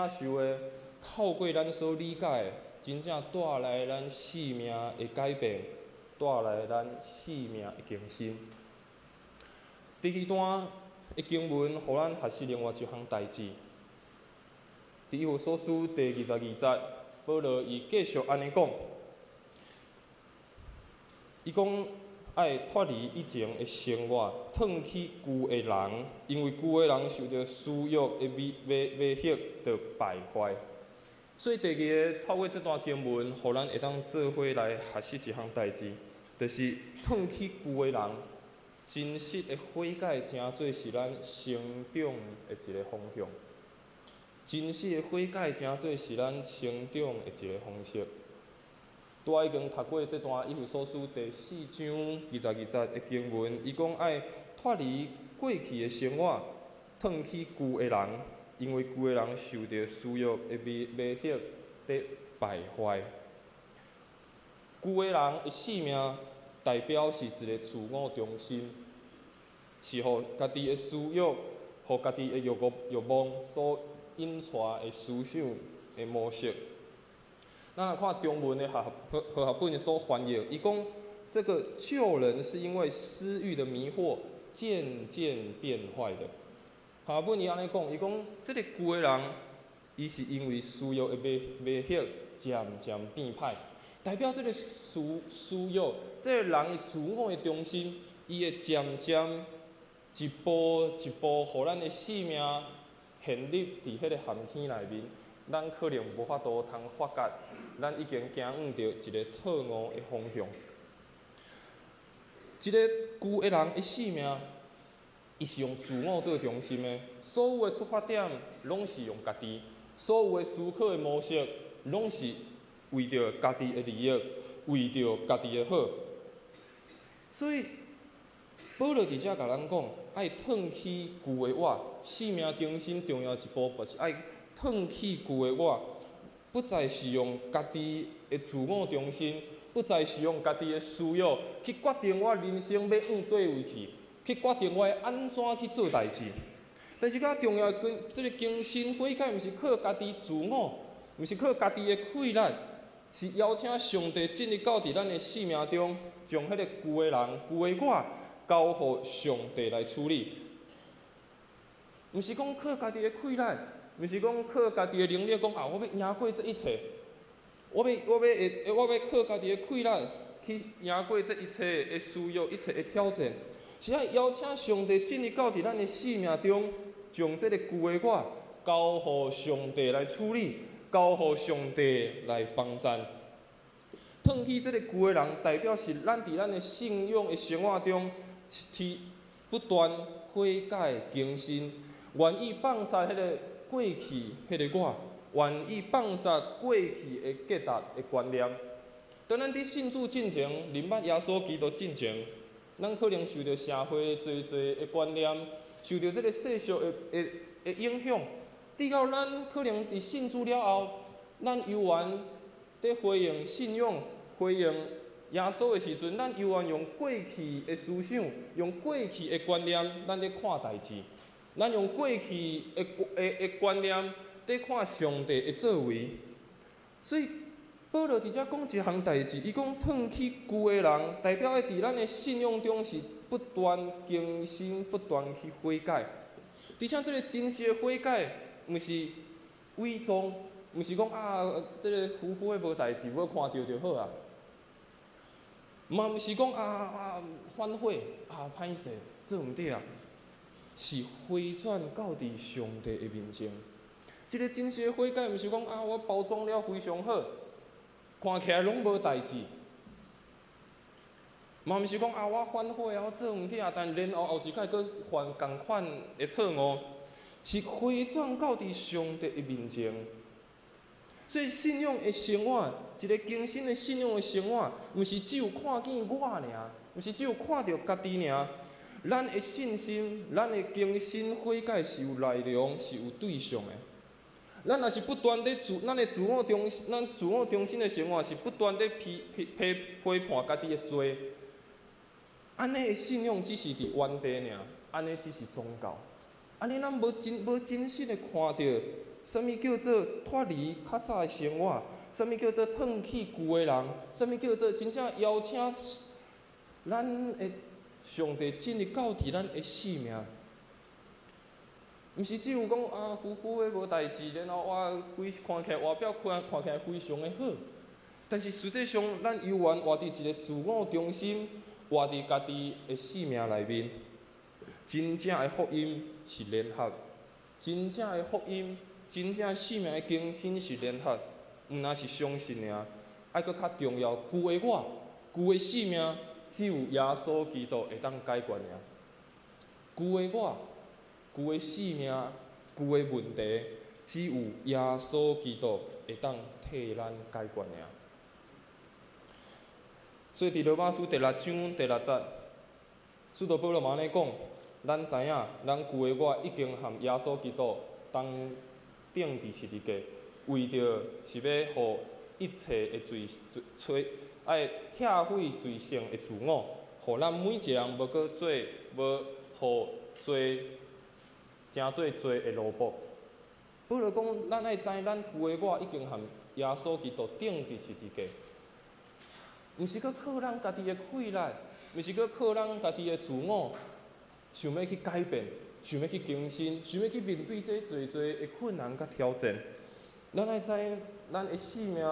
受的，透過咱所理解的，真正帶來咱生命的改變，帶來咱生命的更新。第二段的經文，予咱學習另外一項代誌。佇以弗所書第二十二節，保羅伊繼續按呢講，伊講愛脫離以前的生活，褪去舊的人，因為舊的人受著私欲的迷惑，就敗壞。所以第二个透過這段經文，予咱會當做伙來學習一項代誌，就是褪去舊的人，真實的悔改，成做是咱成長的一個方向。真實的悔改，成做是咱成長的一個方式。拄仔已經讀過這段以弗所書第四章二十二節的經文，伊講愛脫離過去的生活，褪去舊的人，因為舊的人受著私欲的迷惑，佇敗壞。舊的人的生命代表是一個自我中心，是予家己的私欲、予家己的欲望所引帶的思想的模式。咱來看中文的和合本所翻譯，伊講這個舊人是因為私欲的迷惑，漸漸變壞的。和合本伊按呢講，伊講這个舊的人，伊是因為私欲的迷惑，漸漸變歹。代表這个私欲，這个人的自我的中心，伊會漸漸一步一步，予咱的生命陷入佇彼个陷坑內面，咱可能無法度通發覺，咱已經行向著一个錯誤的方向。這个舊的人的生命，伊是用自我做中心的，所有的出發點攏是用家己，所有的思考的模式攏是為著家己的利益，為著家己的好。所以保羅佇遮共咱講，愛褪去舊的我，生命更新重要一步，就是愛褪去舊的我，不再是用家己的自我中心，不再是用家己的私欲去決定我人生欲向佗位去，去決定我欲按怎去做代誌。但是較重要的更，這个更新悔改，毋是靠家己自我，毋是靠家己的氣力，是邀請上帝進入到佇咱的生命中，將彼個舊的人、舊的我交予上帝來處理。毋是講靠家己的氣力，毋是講靠家己的能力，講啊，我欲贏過這一切，我欲靠家己的氣力去贏過這一切的需要、一切的挑戰，是愛邀請上帝進入到佇咱的生命中，將這個舊的我交予上帝來處理，交予上帝來幫贊。褪去這個舊的人，代表是咱佇咱的信仰的生活中，不斷悔改更新，願意放下彼個過去彼個我，願意放下過去的價值的觀念。當咱佇信主進前，認捌耶穌基督進前，咱可能受著社會濟濟的觀念，受著這個世俗的影響，直到咱可能佇信主了後，咱猶原佇回應信仰、回應耶穌的時陣，咱猶原用過去的思想、用過去的觀念，咱佇看代誌，咱用過去的觀念佇看上帝的作為。所以保羅佇遮講一項代誌，伊講褪去舊的人，代表佇咱的信仰中是不斷更新、不斷去悔改。而且這個真實的悔改，毋是偽裝，毋是講啊，這個浮浮的無代誌，無看著就好啊。嘛毋是講啊反悔啊歹勢做毋對啊，是回轉到佇上帝的面前。這個真實的悔改，毋是講啊我包裝了非常好，看起來攏無代誌。嘛毋是講啊我反悔啊我做毋對啊，但然後後一擺閣犯仝款的錯誤，是回轉到佇上帝的面前。所以信仰的生活，一個更新的信仰的生活，毋是只有看見我爾，毋是只有看著家己爾。咱的信心，咱的更新悔改是有內容，是有對象的。咱若是不斷佇自，咱的自我中，咱自我中心的生活是不斷佇批判家己的罪。按呢的信仰只是佇原地爾，按呢只是宗教。按呢咱無真實的看著，啥物叫做脫離較早的生活，啥物叫做褪去舊的人，啥物叫做真正邀請咱的上帝進入到佇咱的生命。毋是只有講啊，浮浮的無代誌，然後我非看起來外表看起來非常的好，但是實際上咱猶原活佇一個自我中心，活佇家己的生命內面。真正的福音是聯合，真正的福音，真正生命的更新是聯合，毋但是相信爾，愛閣較重要，舊的我，舊的生命，只有耶穌基督會當解決爾。舊的我，舊的生命，舊的問題，只有耶穌基督會當替咱解決爾。所以佇羅馬書第六章第六節，使徒保羅嘛按呢講：咱知影，咱舊的我已經和耶穌基督同釘佇十字架，為著是欲予一切的罪罪，愛拆毀罪性的自我，予咱每一個人無閣做無予罪成做罪的奴僕。保羅講，咱愛知，咱舊的我已經和耶穌基督釘佇十字架，毋是閣靠咱家己的氣力，毋是閣靠咱家己的自我，想欲去改變，想欲去更新，想欲去面對這濟濟的困難佮挑戰。咱愛知，咱的生命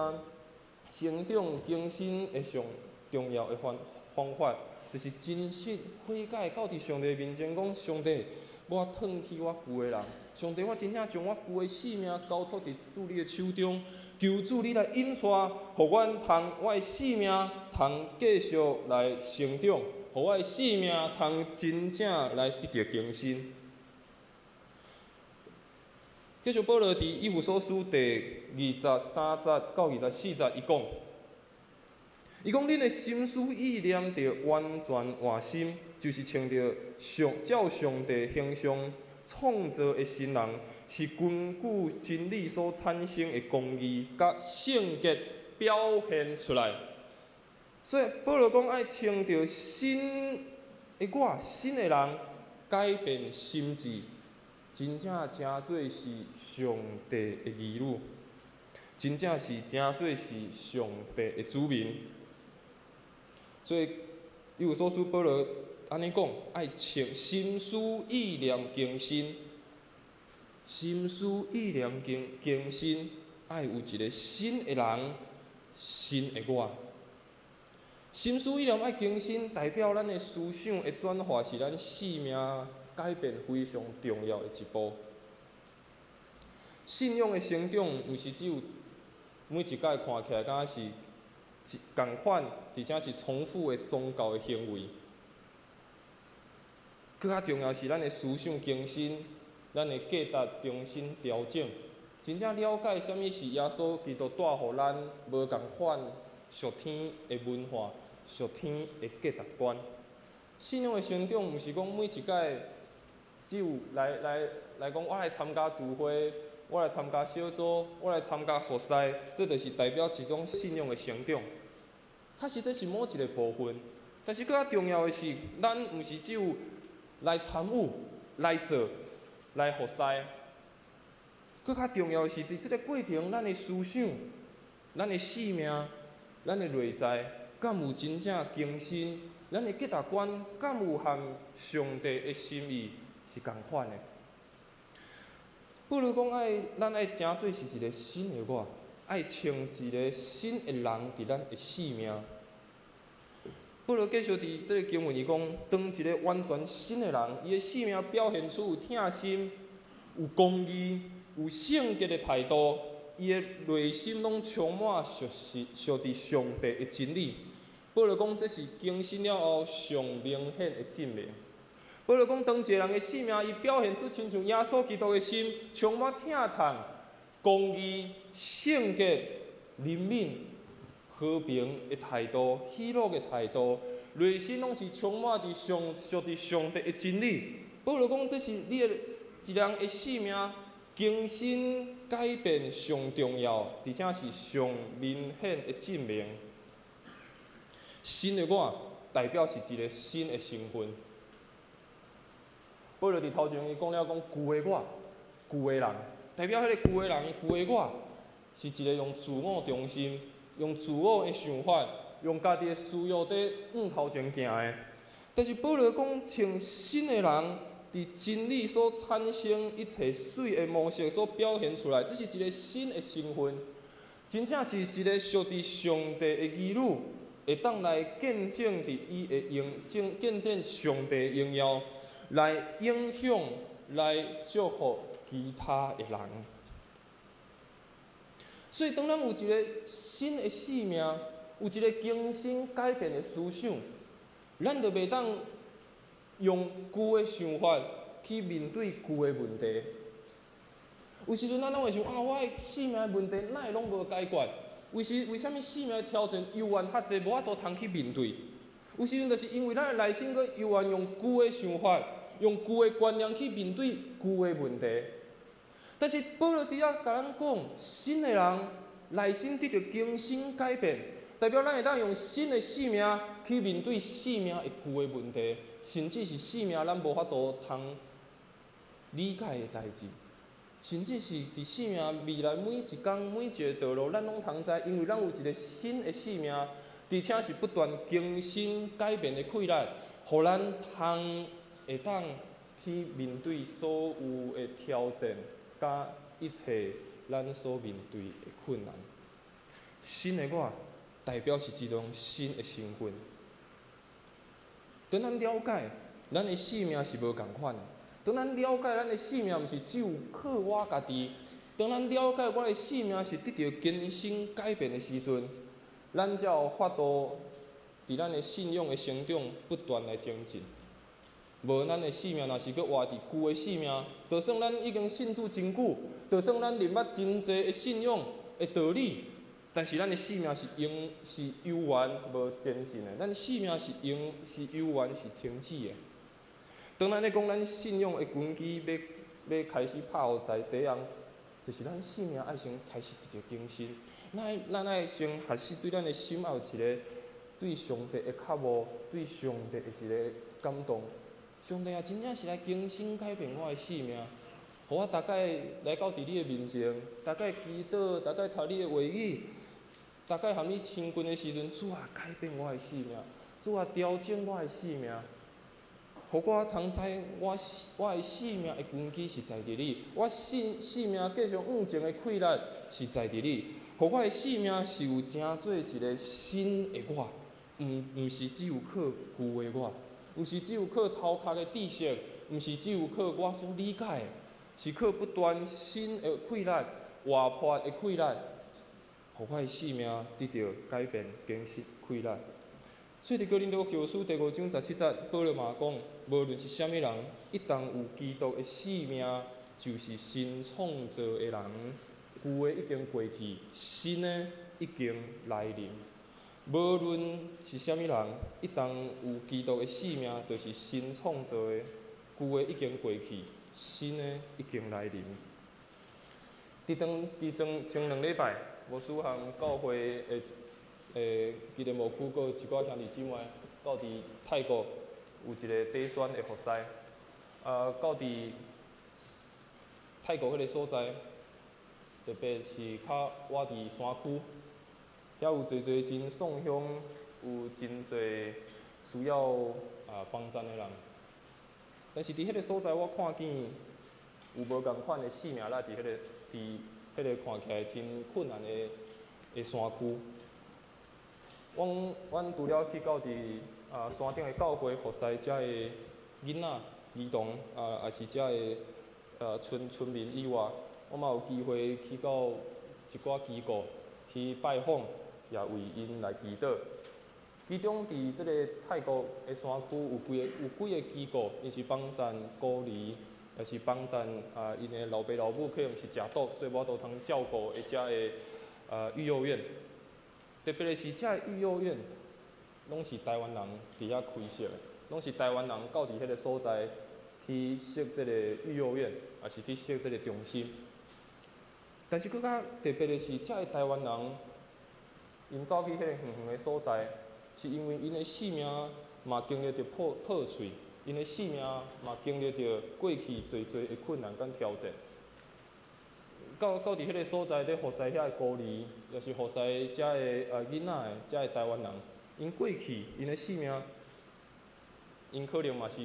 成長更新的上重要的方法，就是真實悔改，到佇上帝面前講：上帝，我褪去我舊的人，上帝，我真正將我舊的生命交託佇主你的手中，求主你來引帶，予阮通我的生命通繼續來成長，予我的生命通真正來得著更新。繼續保羅佇以弗所書第23節到24節，伊講：伊講恁的心思意念著完全換新，就是穿著上照上帝形象創造的新人，是根據真理所產生的公義佮聖潔表現出來。所以保羅講愛穿著新的我，新的人，改變心智，真正成做是上帝的兒女。真正是成做是上帝的子民。所以，以弗所书保罗按呢讲，爱穿心思意念更新，心思意念更新，爱有一个新的人，新的我。心思意念爱更新，代表咱的思想的转化是咱生命改变非常重要的一步。信仰的成长，毋是只有每一摆看起来敢若是一仝款，而且是重复的宗教的行为。阁较重要是咱的思想更新，咱的价值重新调整，真正了解啥物是耶稣基督带予咱无仝款属天的文化、属天的价值观。信仰的成长，毋是讲每一摆只有来讲，我来参加聚会，我来参加小组，我来参加服侍，这就是代表一种信仰的成长。确实这是某一个部分，但是阁较重要的是，咱毋是只有来参与、来做、来服侍，阁较重要的是，伫这个过程，咱的思想、咱的生命、咱的内在，敢有真正更新？咱的价值观敢有和上帝的心意是仝款的？保罗讲爱，咱爱成做是一个新的我，爱穿一个新的人伫咱的生命。保罗继续伫这个经文伊讲，当一个完全新的人，伊的生命表现出有疼心、有公义、有圣洁的态度，伊的内心拢充满属实、属伫上帝的真理。保罗讲，这是更新了后上明显的证明。保罗讲，当一个人的生命，伊表现出亲像耶稣基督的心，充满疼痛、公义、圣洁、怜悯、和平的态度、喜乐的态度，内心拢是充满伫上属伫上帝的真理。保罗讲，这是你的一人的生命更新改变上重要，而且是上明显的证明。新的我代表是一个新的身份。保罗伫头前伊讲了讲旧的我，旧的人，代表彼个旧的人、旧的我，是一个用自我中心、用自我的想法、用家己的私欲伫向头前行的。但是保罗讲，穿新的人，伫真理所产生一切媠的模式所表现出来，这是一个新的身份，真正是一个属伫上帝的儿女，会当来见证伫伊的荣，见证上帝的荣耀，来影响、来祝福其他的人。所以，当咱有一个新的生命，有一个更新改变的思想，咱就袂当用旧的想法去面对旧的问题。有时阵咱拢会想啊，我的生命问题哪会拢无解决？为啥物生命的挑战犹原较济，无法度通去面对？有时阵就是因为咱的内心阁犹原用旧的想法、用旧的观念去面对旧的问题。但是保罗伫遐共咱讲，新的人内心得著更新改变，代表咱会当用新的生命去面对生命的旧的问题，甚至是生命咱无法度通理解的代志，甚至是伫生命未来每一工每一个道路，咱拢通知，因为咱有一个新的生命，而且是不断更新改变的气力，予咱通会当去面对所有的挑战，佮一切咱所面对的困难。新的我代表是一种新的身份。当咱了解咱的生命是无仝款的，当咱了解咱的生命毋是只有靠我家己，当咱了解我的生命是得著更新改变的时阵，咱才有法度伫咱的信仰的成长不断来前进。无咱的生命若是阁活伫旧的生命，就算咱已经信主真久，就算咱认捌真济的信仰的道理，但是咱的生命是永是犹原无前进的，咱生命是永是犹原是停止的。当咱咧讲咱信仰的根基欲开始拍予在地红，就是咱生命爱先开始得著更新。咱爱先学习对咱的心爱有一个对上帝的渴慕，对上帝的一个感动。上帝啊，真正是来更新改变我的生命，予予我逐擺來到佇你的面前，逐擺祈禱，逐擺讀你的話語，逐擺和你親近的時陣，主啊，改變我的生命，主啊，調整我的生命，予我通知我的生命的根基是在佇你，我生命繼續向前的氣力是在佇你，予我的生命是有成做一個新的我，毋是只有靠舊的我，毋是只有靠頭殼的知識，毋是只有靠我所理解的，是靠不斷新的氣力、活潑的氣力，予我的生命得著改變、更新、氣力。所以佇哥林多後書第五章十七節，保羅嘛講，無論是啥物人，一旦有基督的生命，就是新創造的人，舊的已經過去，新的已經來臨。無論是啥物人，一旦有基督的生命，就是新創造的，舊的已經過去，新的已經來臨。佇前2禮拜，牧師和教會的基督牧區閣一寡兄弟姊妹，到佇泰國有一個短宣的服侍，啊，到佇泰國彼个所在，特別是較倚佇山區，遐有濟濟真喪鄉，有真濟需要幫贊的人。但是佇彼个所在，我看見有無仝款的生命力佇彼個看起來真困難的山區。阮除了去到佇山頂的教會服侍遮的囡仔、兒童啊，也是遮的村民以外，我嘛有機會去到一寡機構去拜訪，也為𪜶來祈禱。其中佇這个泰國的山區有幾个機構，𪜶是幫贊孤兒，也是幫贊𪜶的老爸老母可能是食毒，所以無法度通照顧的遮的育幼院。特別的是，遮个育幼院攏是台灣人佇遐開設的，攏是台灣人到佇彼个所在去設這个育幼院，也是去設這个中心。但是閣較特別的是，遮个台灣人，𪜶走去彼个遠遠的所在，是因為𪜶的生命嘛經歷著破碎，𪜶的生命嘛經歷著過去濟濟的困難佮挑戰。到佇彼个所在咧服侍遐的孤兒，也是服侍遮的囡仔的遮的台灣人，𪜶過去𪜶的生命，𪜶可能嘛是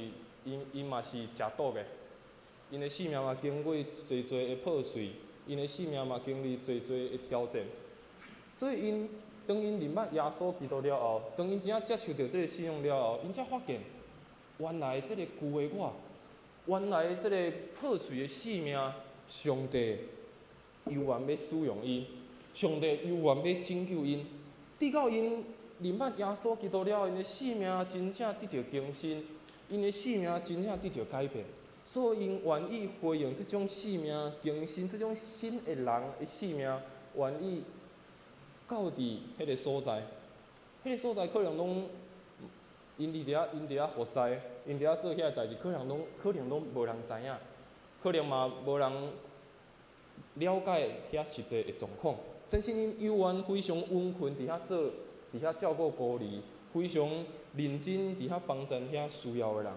，𪜶嘛是食毒的，𪜶的生命嘛經過濟濟的破碎，𪜶的生命嘛經歷濟濟的挑戰，所以𪜶當𪜶認捌耶穌基督了後，當𪜶真正接受著這个信仰了後，𪜶才發現，原來這个舊的我，原來這个破碎的生命，上帝猶原欲使用伊，上帝猶原欲拯救𪜶，直到𪜶認捌耶穌基督了後，𪜶的生命真正得著更新，𪜶的生命真正得著改變，所以𪜶願意回應這種生命更新、這種新的人的生命，願意到佇彼个所在，彼个所在可能攏𪜶佇遐服侍，𪜶佇遐做遐个代誌，可能攏無人知影，可能嘛無人了解遐實際的狀況，但是𪜶猶原非常殷勤佇遐做，佇遐照顧孤兒，非常認真佇遐幫贊遐需要的人，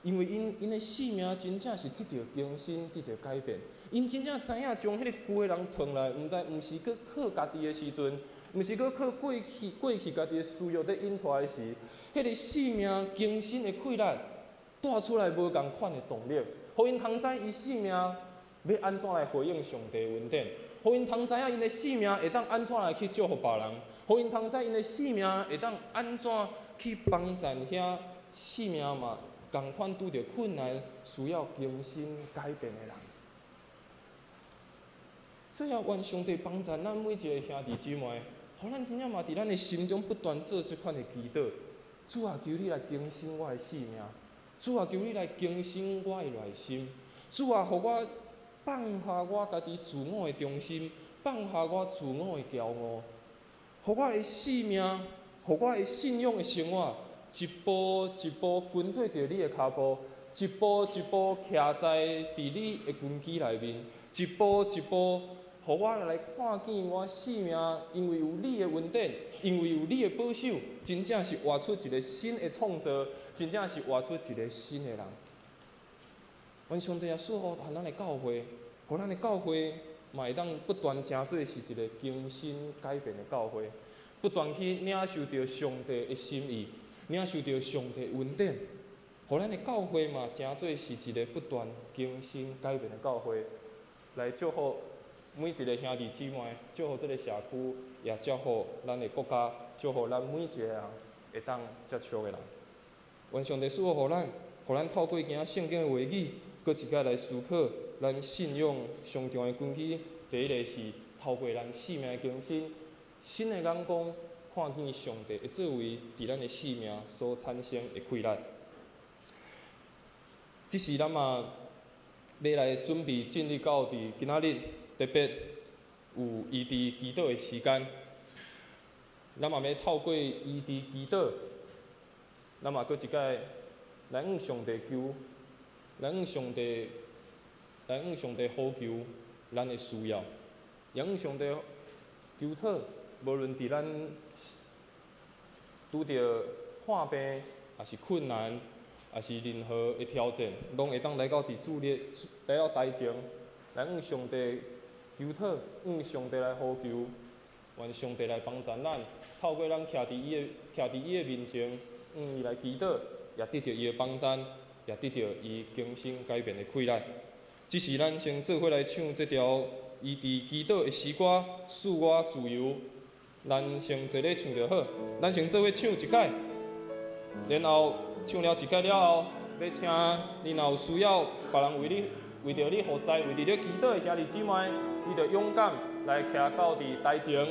因為𪜶的生命真正是得著更新，得著改變。𪜶真正知影將彼个舊的人褪來，毋知毋是閣靠家己的時陣，毋是閣靠過去家己的私欲咧引出來時，彼个生命更新的氣力帶出來無仝款的動力，予𪜶通知伊生命欲按怎來回應上帝恩典，予𪜶通知影𪜶的生命會當按怎來去祝福別人，予𪜶通知𪜶的生命會當按怎去幫贊遐生命嘛仝款拄著困難需要更新改變的人。所以啊，願上帝幫贊咱每一个兄弟姊妹，予咱真正嘛佇咱的心中不斷做這款的祈禱。主啊，求你來更新我的生命；主啊，求你來更新我的內心；主啊，予我放下我家己自我的中心，放下我自我的驕傲，予我的生命，予我的信仰的生活，一步一步跟綴著你的跤步，一步一步徛在佇你的根基內面，一步一步，予我來看見我生命，因為有你的恩典，因為有你的保守，真正是活出一个新的創造，真正是活出一个新的人。願上帝也賜福予咱的教會，予咱的教會嘛會當不斷成做是一个更新改變的教會，不斷去領受著上帝的心意，領受著上帝恩典，予咱的教會嘛成做是一个不斷更新改變的教會，來祝福每一个兄弟姊妹，祝福這个社區，也祝福咱的國家，祝福咱每一个人會當接觸的人。願上帝賜福予咱，予咱透過今仔聖經的話語，閣一擺來思考咱信仰上重要的根基。第一个是透過咱生命的更新，新的眼光看見上帝的作為，佇咱的生命所產生的氣力。這時咱嘛欲來準備進入到佇今仔日特別有醫治祈禱的時間。咱嘛欲透過醫治祈禱，咱嘛閣一擺來向上帝求，來向上帝呼求咱的需要，也向上帝求討，無論佇咱拄著破病，抑是困難，抑是任何的挑戰，攏會當來到佇主的來到台前，來向上帝求討，向上帝來呼求，願上帝來幫助咱，透過咱徛佇伊的面前，向伊來祈禱，也得著伊的幫贊，也得著伊更新改變的氣力。這時咱先做伙來唱這條醫治祈禱的詩歌，賜我自由。咱先坐咧唱就好，咱先做伙唱一擺，然後唱了一擺了後，欲請你若有需要，別人為你為著你服侍、為著你祈禱的兄弟姊妹，你就勇敢來徛到佇台前。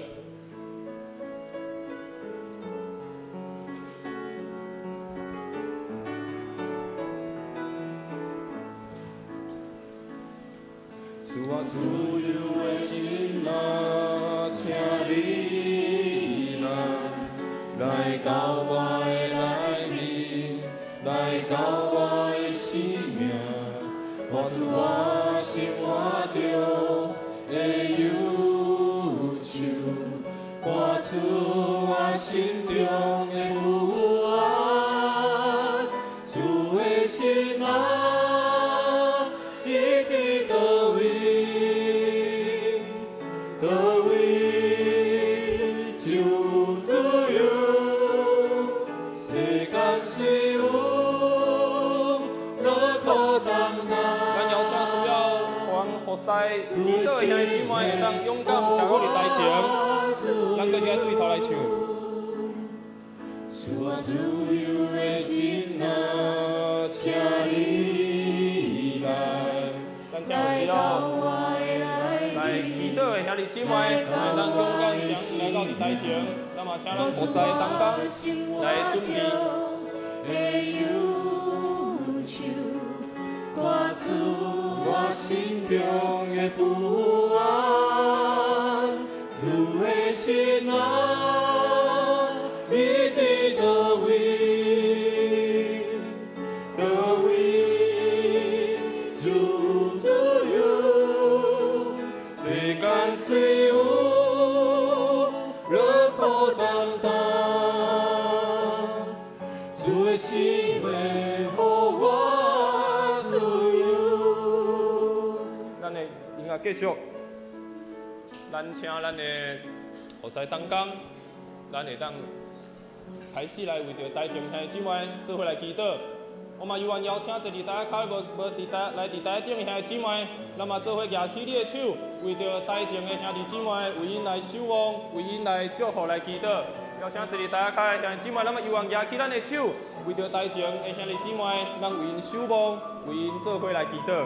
賜我自由的心啊，請你來，來到我的內面，來到我的生命，看出我生活中的憂愁，看出我心中的不安，主的心啊，你佇佗位？佗位就有自由，世間雖有樂苦擔當。咱邀請需要予人服侍、祈禱的兄弟姊妹，會當勇敢徛到佇台前，咱閣一對頭來唱。賜我自由的心啊，請你來，咱請有需要來祈禱的兄弟姊妹，會當勇敢來到佇台前，咱嘛請咱服侍同工來準備。看出我心中的不安，主的心啊，你佇佗位？佗位就有自由，世間雖有樂苦擔當，主的生命予我自由。咱的音樂繼續，咱請咱的服侍同工，咱會當開始來為著台前兄弟姊妹做伙來祈禱。我嘛有緣邀請坐佇台仔跤無無佇台來佇台頂的兄弟姊妹，咱嘛做伙舉起你的手，為著台前的兄弟姊妹，為𪜶來守望，為𪜶來祝福來祈禱。邀請坐佇台仔跤的兄弟姊妹，咱嘛有緣舉起咱的手，為著台前的兄弟姊妹，咱為𪜶守望，為𪜶做伙來祈禱。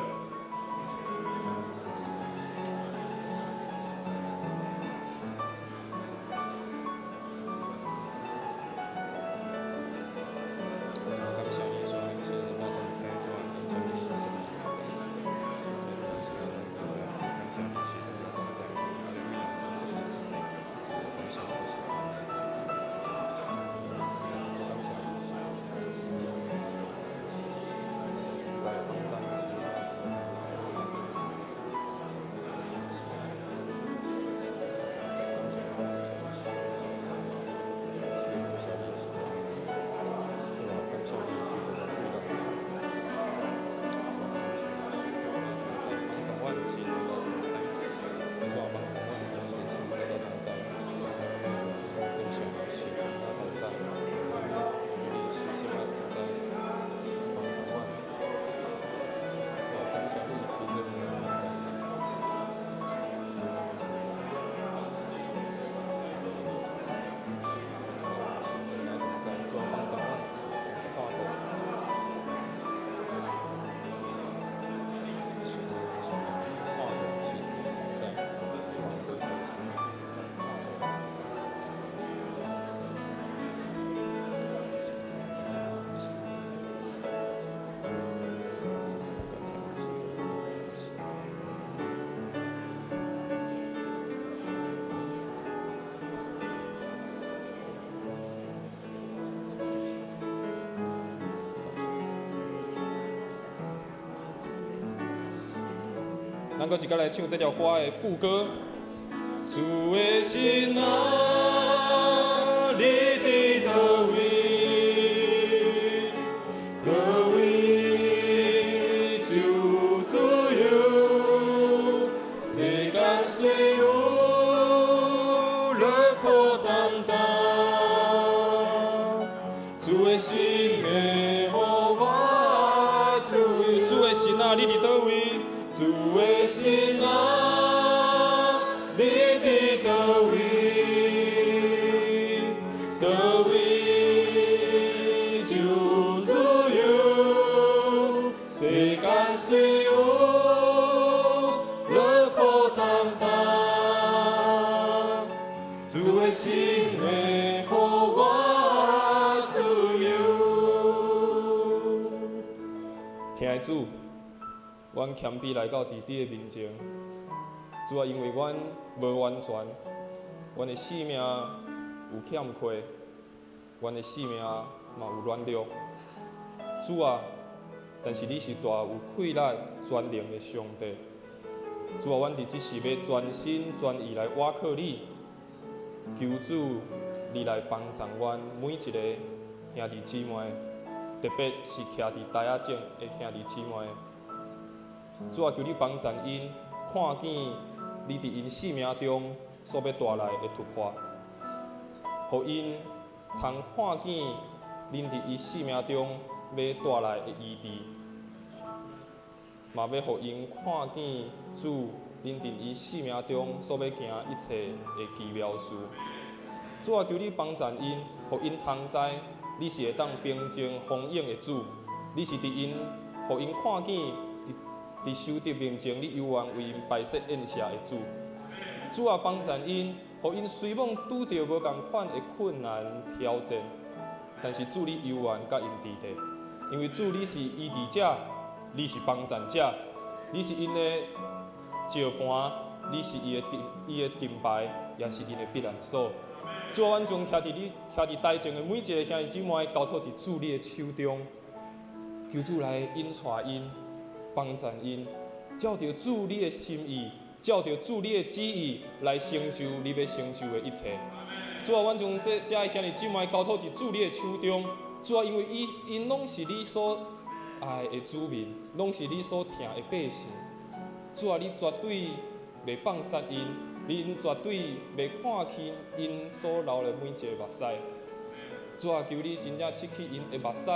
咱閣一擺來唱這條歌的副歌。主的神啊，你佇佗位？佗位就有自由？世間雖有樂苦擔當，主的心會予我自由。主的神啊，你佇佗位？主的神啊，你佇佗位？佗位就有自由？世間雖有樂苦擔當，主的心會予我自由。親愛主，阮謙卑來到佇你的面前，主啊，因為阮無完全，阮的生命有欠缺，阮的生命嘛有軟弱。主啊，但是你是大有氣力全能的上帝。主啊，阮佇這時欲全心全意來倚靠你，求主你來幫助阮每一個兄弟姊妹，特別是徛佇台仔前的兄弟姊妹。主啊，求你幫助𪜶看見你佇𪜶生命中所欲帶來的突破，予𪜶通看見恁佇伊生命中欲帶來的醫治，嘛欲予𪜶看見主恁佇伊生命中所欲行一切的奇妙事。主啊，求你幫助𪜶，予𪜶通知你是會當平靜風湧的主，你是佇𪜶，予𪜶看見佇仇敵面前，你猶原為𪜶擺設宴席的主。主啊，幫助𪜶，予𪜶雖罔拄著無仝款的困難挑戰，但是主你猶原佮𪜶佇咧，因為主你是醫治者，你是幫助者，你是𪜶的石盤，你是伊的盾牌，也是𪜶的避難所。主啊，阮將徛佇你徛佇台前的每一个兄弟姊妹交託佇主你的手中，求主來引帶𪜶，幫助𪜶，照著主你的心意，照著主你的旨意來成就你欲成就的一切。主啊，阮將這遮的兄弟姊妹交託佇主你的手中。主啊，因為𪜶攏是你所愛的子民，攏是你所疼的百姓。主啊，你絕對袂放殺𪜶，你絕對袂看輕𪜶所流的每一个目屎。主啊，求你真正拭去𪜶的目屎，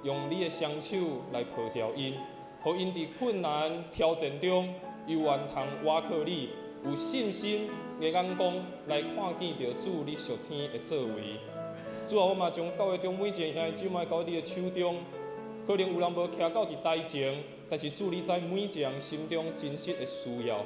用你的雙手來抱牢𪜶，予𪜶佇困難挑戰中，猶原通倚靠你，有信心的眼光來看見著主你屬天的作為。主啊，我嘛將教會中每一個兄弟姊妹交佇你的手中，可能有人無徛到佇台前，但是主你知每一個人心中真實的需要。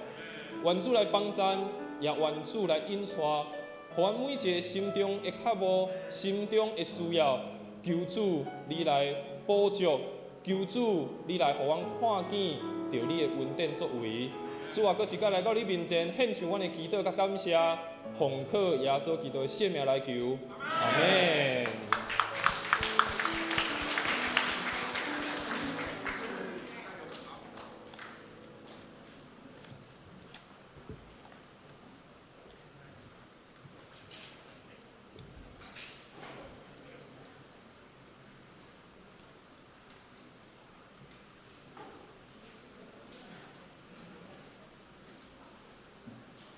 願主來幫贊，也願主來引帶，予阮每一個心中的渴慕、心中的需要，求主你來補足，求主你來予阮看見著你的恩典作為。主啊，閣一擺來到你面前，獻上阮的祈禱佮感謝，奉靠耶穌基督的聖名來求，阿們。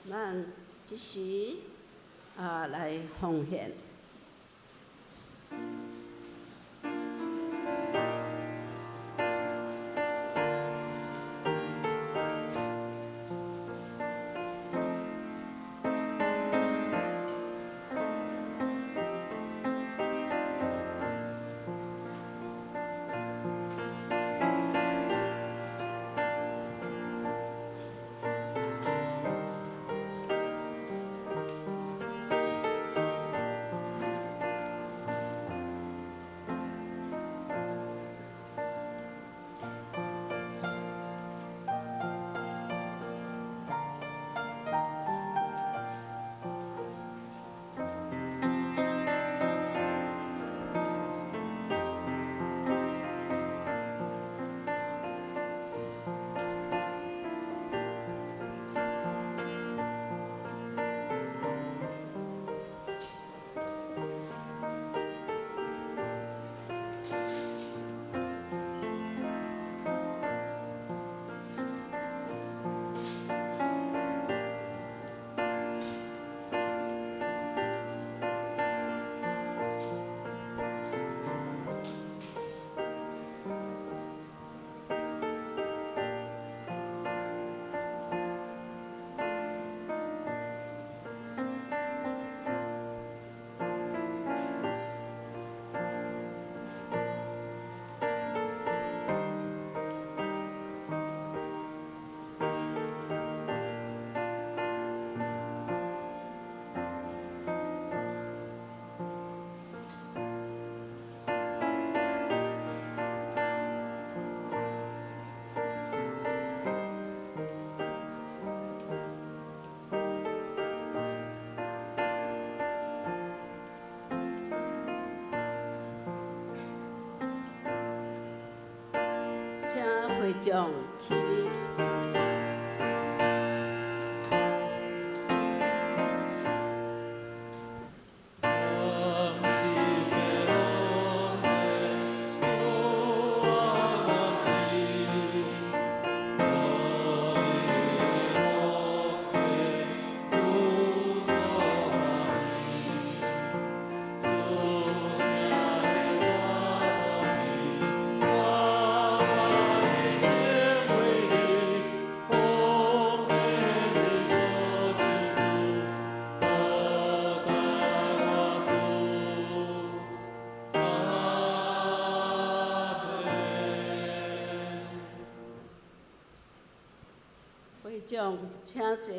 咱這時啊來奉獻。會長起立。會長，請坐。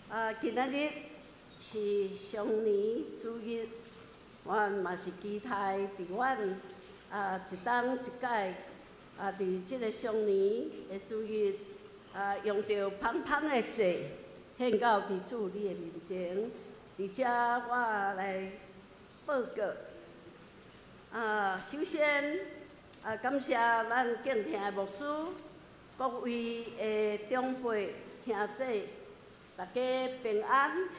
啊，今仔日是雙年主日，阮嘛是期待佇阮啊一冬一擺啊，佇這个雙年的主日啊，用著芳芳的祭獻到佇主你的面前。佇遮我來報告。啊，首先啊，感謝咱敬聽的牧師，各位的長輩兄姐，大家平安。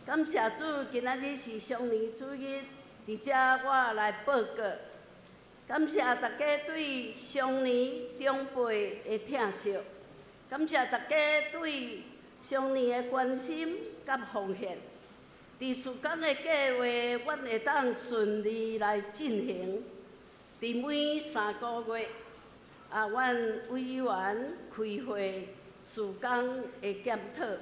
感謝主，今仔日是雙年主日，佇遮我來報告。感謝大家對雙年長輩的疼惜，感謝大家對雙年的關心佮奉獻。佇事工的計劃，阮會當順利來進行。佇每3個月，啊，阮委員開會事工的檢討，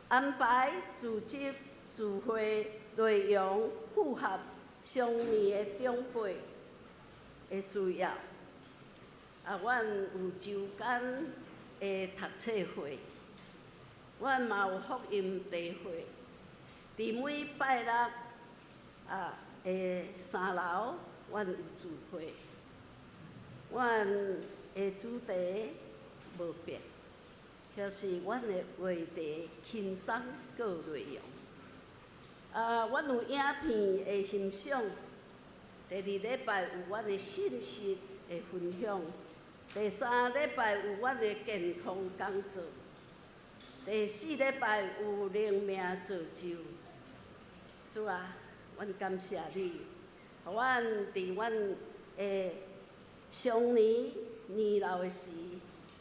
安排組織聚會內容符合雙年的長輩的需要。啊，阮有週間的讀冊會，阮嘛有福音茶會。佇每拜六啊的三樓，阮有聚會。阮的主題無變，就是阮的話題輕鬆閣內容。啊，阮有影片的欣賞。第二禮拜有阮的信息的分享。第三禮拜有阮的健康講座。第四禮拜有靈命造就。主啊，阮感謝你，予阮佇阮的雙年年老的時，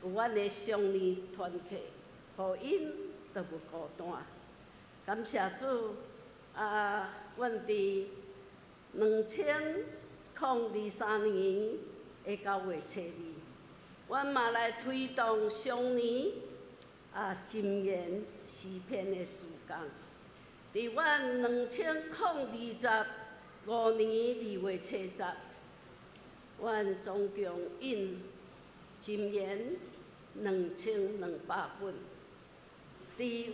有阮的雙年團契，予𪜶都無孤單。感謝主，啊，阮佇2023年的9月初2，阮嘛來推動雙年啊箴言詩篇的事工。佇阮2025年2月初10，阮總共印箴言2200本，佇有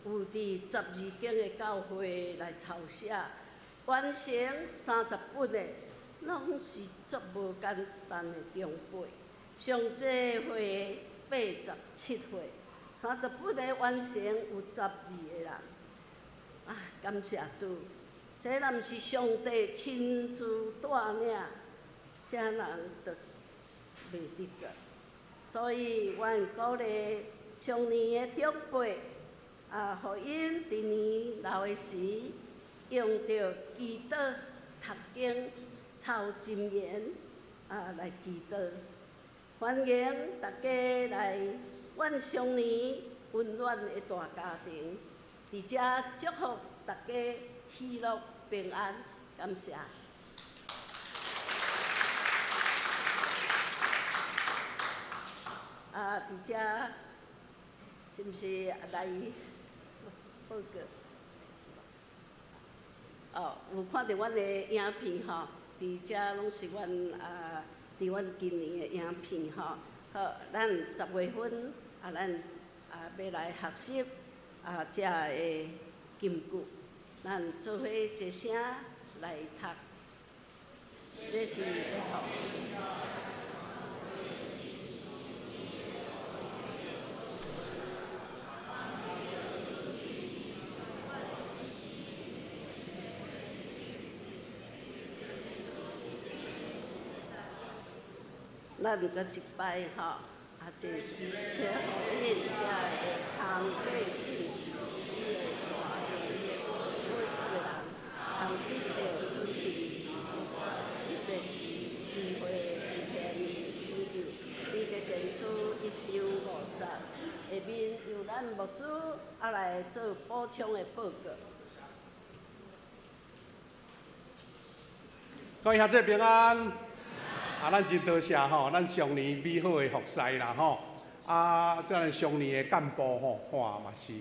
有佇12間的教會來抄寫，完成30本的，攏是足無簡單的長輩。上濟歲87歲，30本的完成有12個人。啊，感謝主，這若毋是上帝親自帶領，啥人都袂得做。所以，阮鼓勵雙年的長輩，啊，予𪜶佇年老的時，用著祈禱、讀經、抄箴言，啊，來祈禱。歡迎大家來阮雙年溫暖的大家庭。佇遮祝福大家喜樂平安，感謝。啊，佇遮是毋是來報告？哦，有看著阮的影片吼，佇遮攏是阮啊，佇阮今年的影片吼。好，咱10月份啊，咱啊欲來學習。啊，遮的金句，咱做伙齊聲來讀。這是咱閣一擺吼，啊，這是這予恁遮的通過信伊的大能力，每一个人通得著準備，特別是機會實現拯救。彼得前書一章五節，下面由咱牧師啊來做補充的報告。各位兄弟平安，啊，咱真多謝吼，咱上年美好的服侍啦吼，啊，這個上年的幹部吼，哇嘛是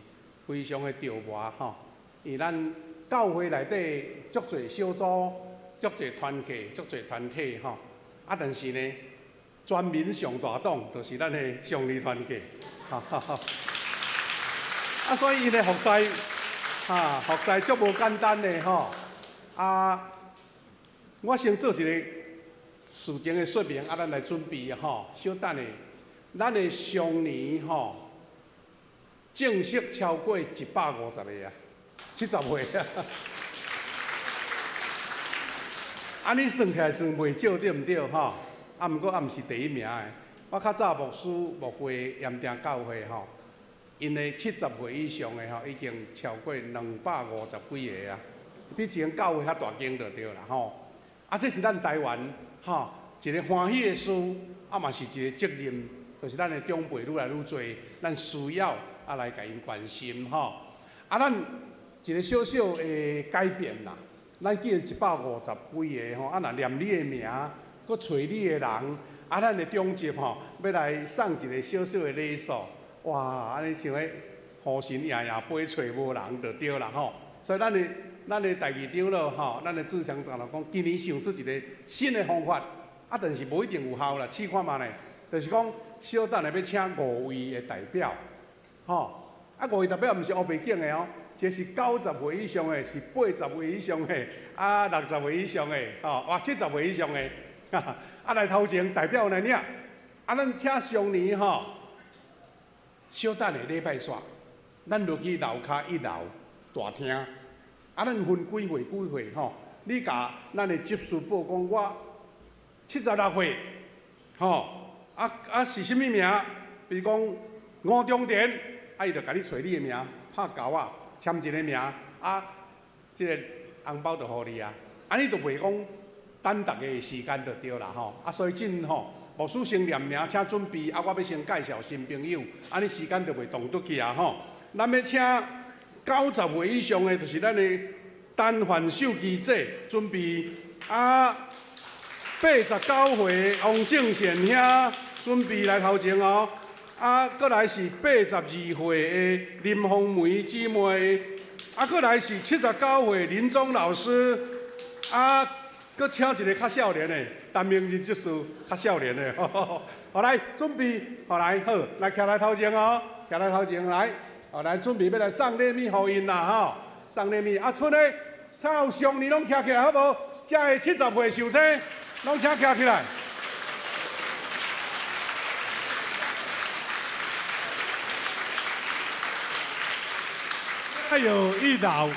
非常的著魔吼，因為咱教會內底足濟小組、足濟團契、足濟團體吼，啊，但是呢，全民上大黨就是咱的上年團契，哈哈哈。啊，所以伊的服侍，啊，服侍足無簡單的吼，啊。我先做一個事情的說明，啊，咱來準備吼。小等下，咱的上年吼正式超過150個啊，70歲啊。按呢算起來算袂少，對毋對吼？啊，毋過也毋是第一名的。我較早牧師牧會鹽埕教會吼，𪜶的70歲以上的吼已經超過250幾個啊，比一間教會較大間就對啦吼。啊，這是咱台灣吼一個歡喜的事，啊嘛是一個責任，就是咱的長輩愈來愈濟，咱需要啊來共𪜶關心吼。啊，咱一個小小的改變啦，咱既然150幾個吼，啊若念你的名，閣揣你的人，啊咱的長執吼欲來送一個小小的禮數，哇，按呢像彼雨神夜夜飛揣無人就對啦吼。所以咱的第二長老吼，咱的志強長老講，今年想出一個新的方法，啊，但是無一定有效啦，試看覓咧。就是講，小等下欲請5位的代表，吼，啊，5位代表毋是烏白揀的哦，這是90歲以上的，是80歲以上的，啊，60歲以上的，吼，哇，70歲以上的，哈哈，啊，來頭前代表來領，啊，咱請上年吼，小等下禮拜煞，咱落去樓跤1樓大廳。啊，咱分幾歲幾歲吼？你共咱的執事報講，我76歲，吼，啊啊是啥物名？比如講吳中田，啊伊就共你揣你的名，拍勾仔，簽一個名，啊，這個紅包就予你啊。按呢就袂講等逐个時間就對啦吼。啊，所以真吼，牧師先念名，請準備，啊，我欲先介紹新朋友，按呢時間就袂動拄去啊吼。咱欲請90歲以上的，就是咱的陳范秀琪姐準備，啊，89歲王正贤兄準備來頭前哦，啊，閣來是82歲的林鳳梅姊妹，啊，閣來是79歲林宗老師，啊，閣請一個較少年的，陳明仁執事較少年的，好來準備，好來好，來徛來頭前哦，徛來頭前來。好，來準備欲來送禮物予𪜶啦吼，送禮物啊！賰咧，所有上年攏徛起來好無？遮个70歲壽星攏請徛起來。有一老，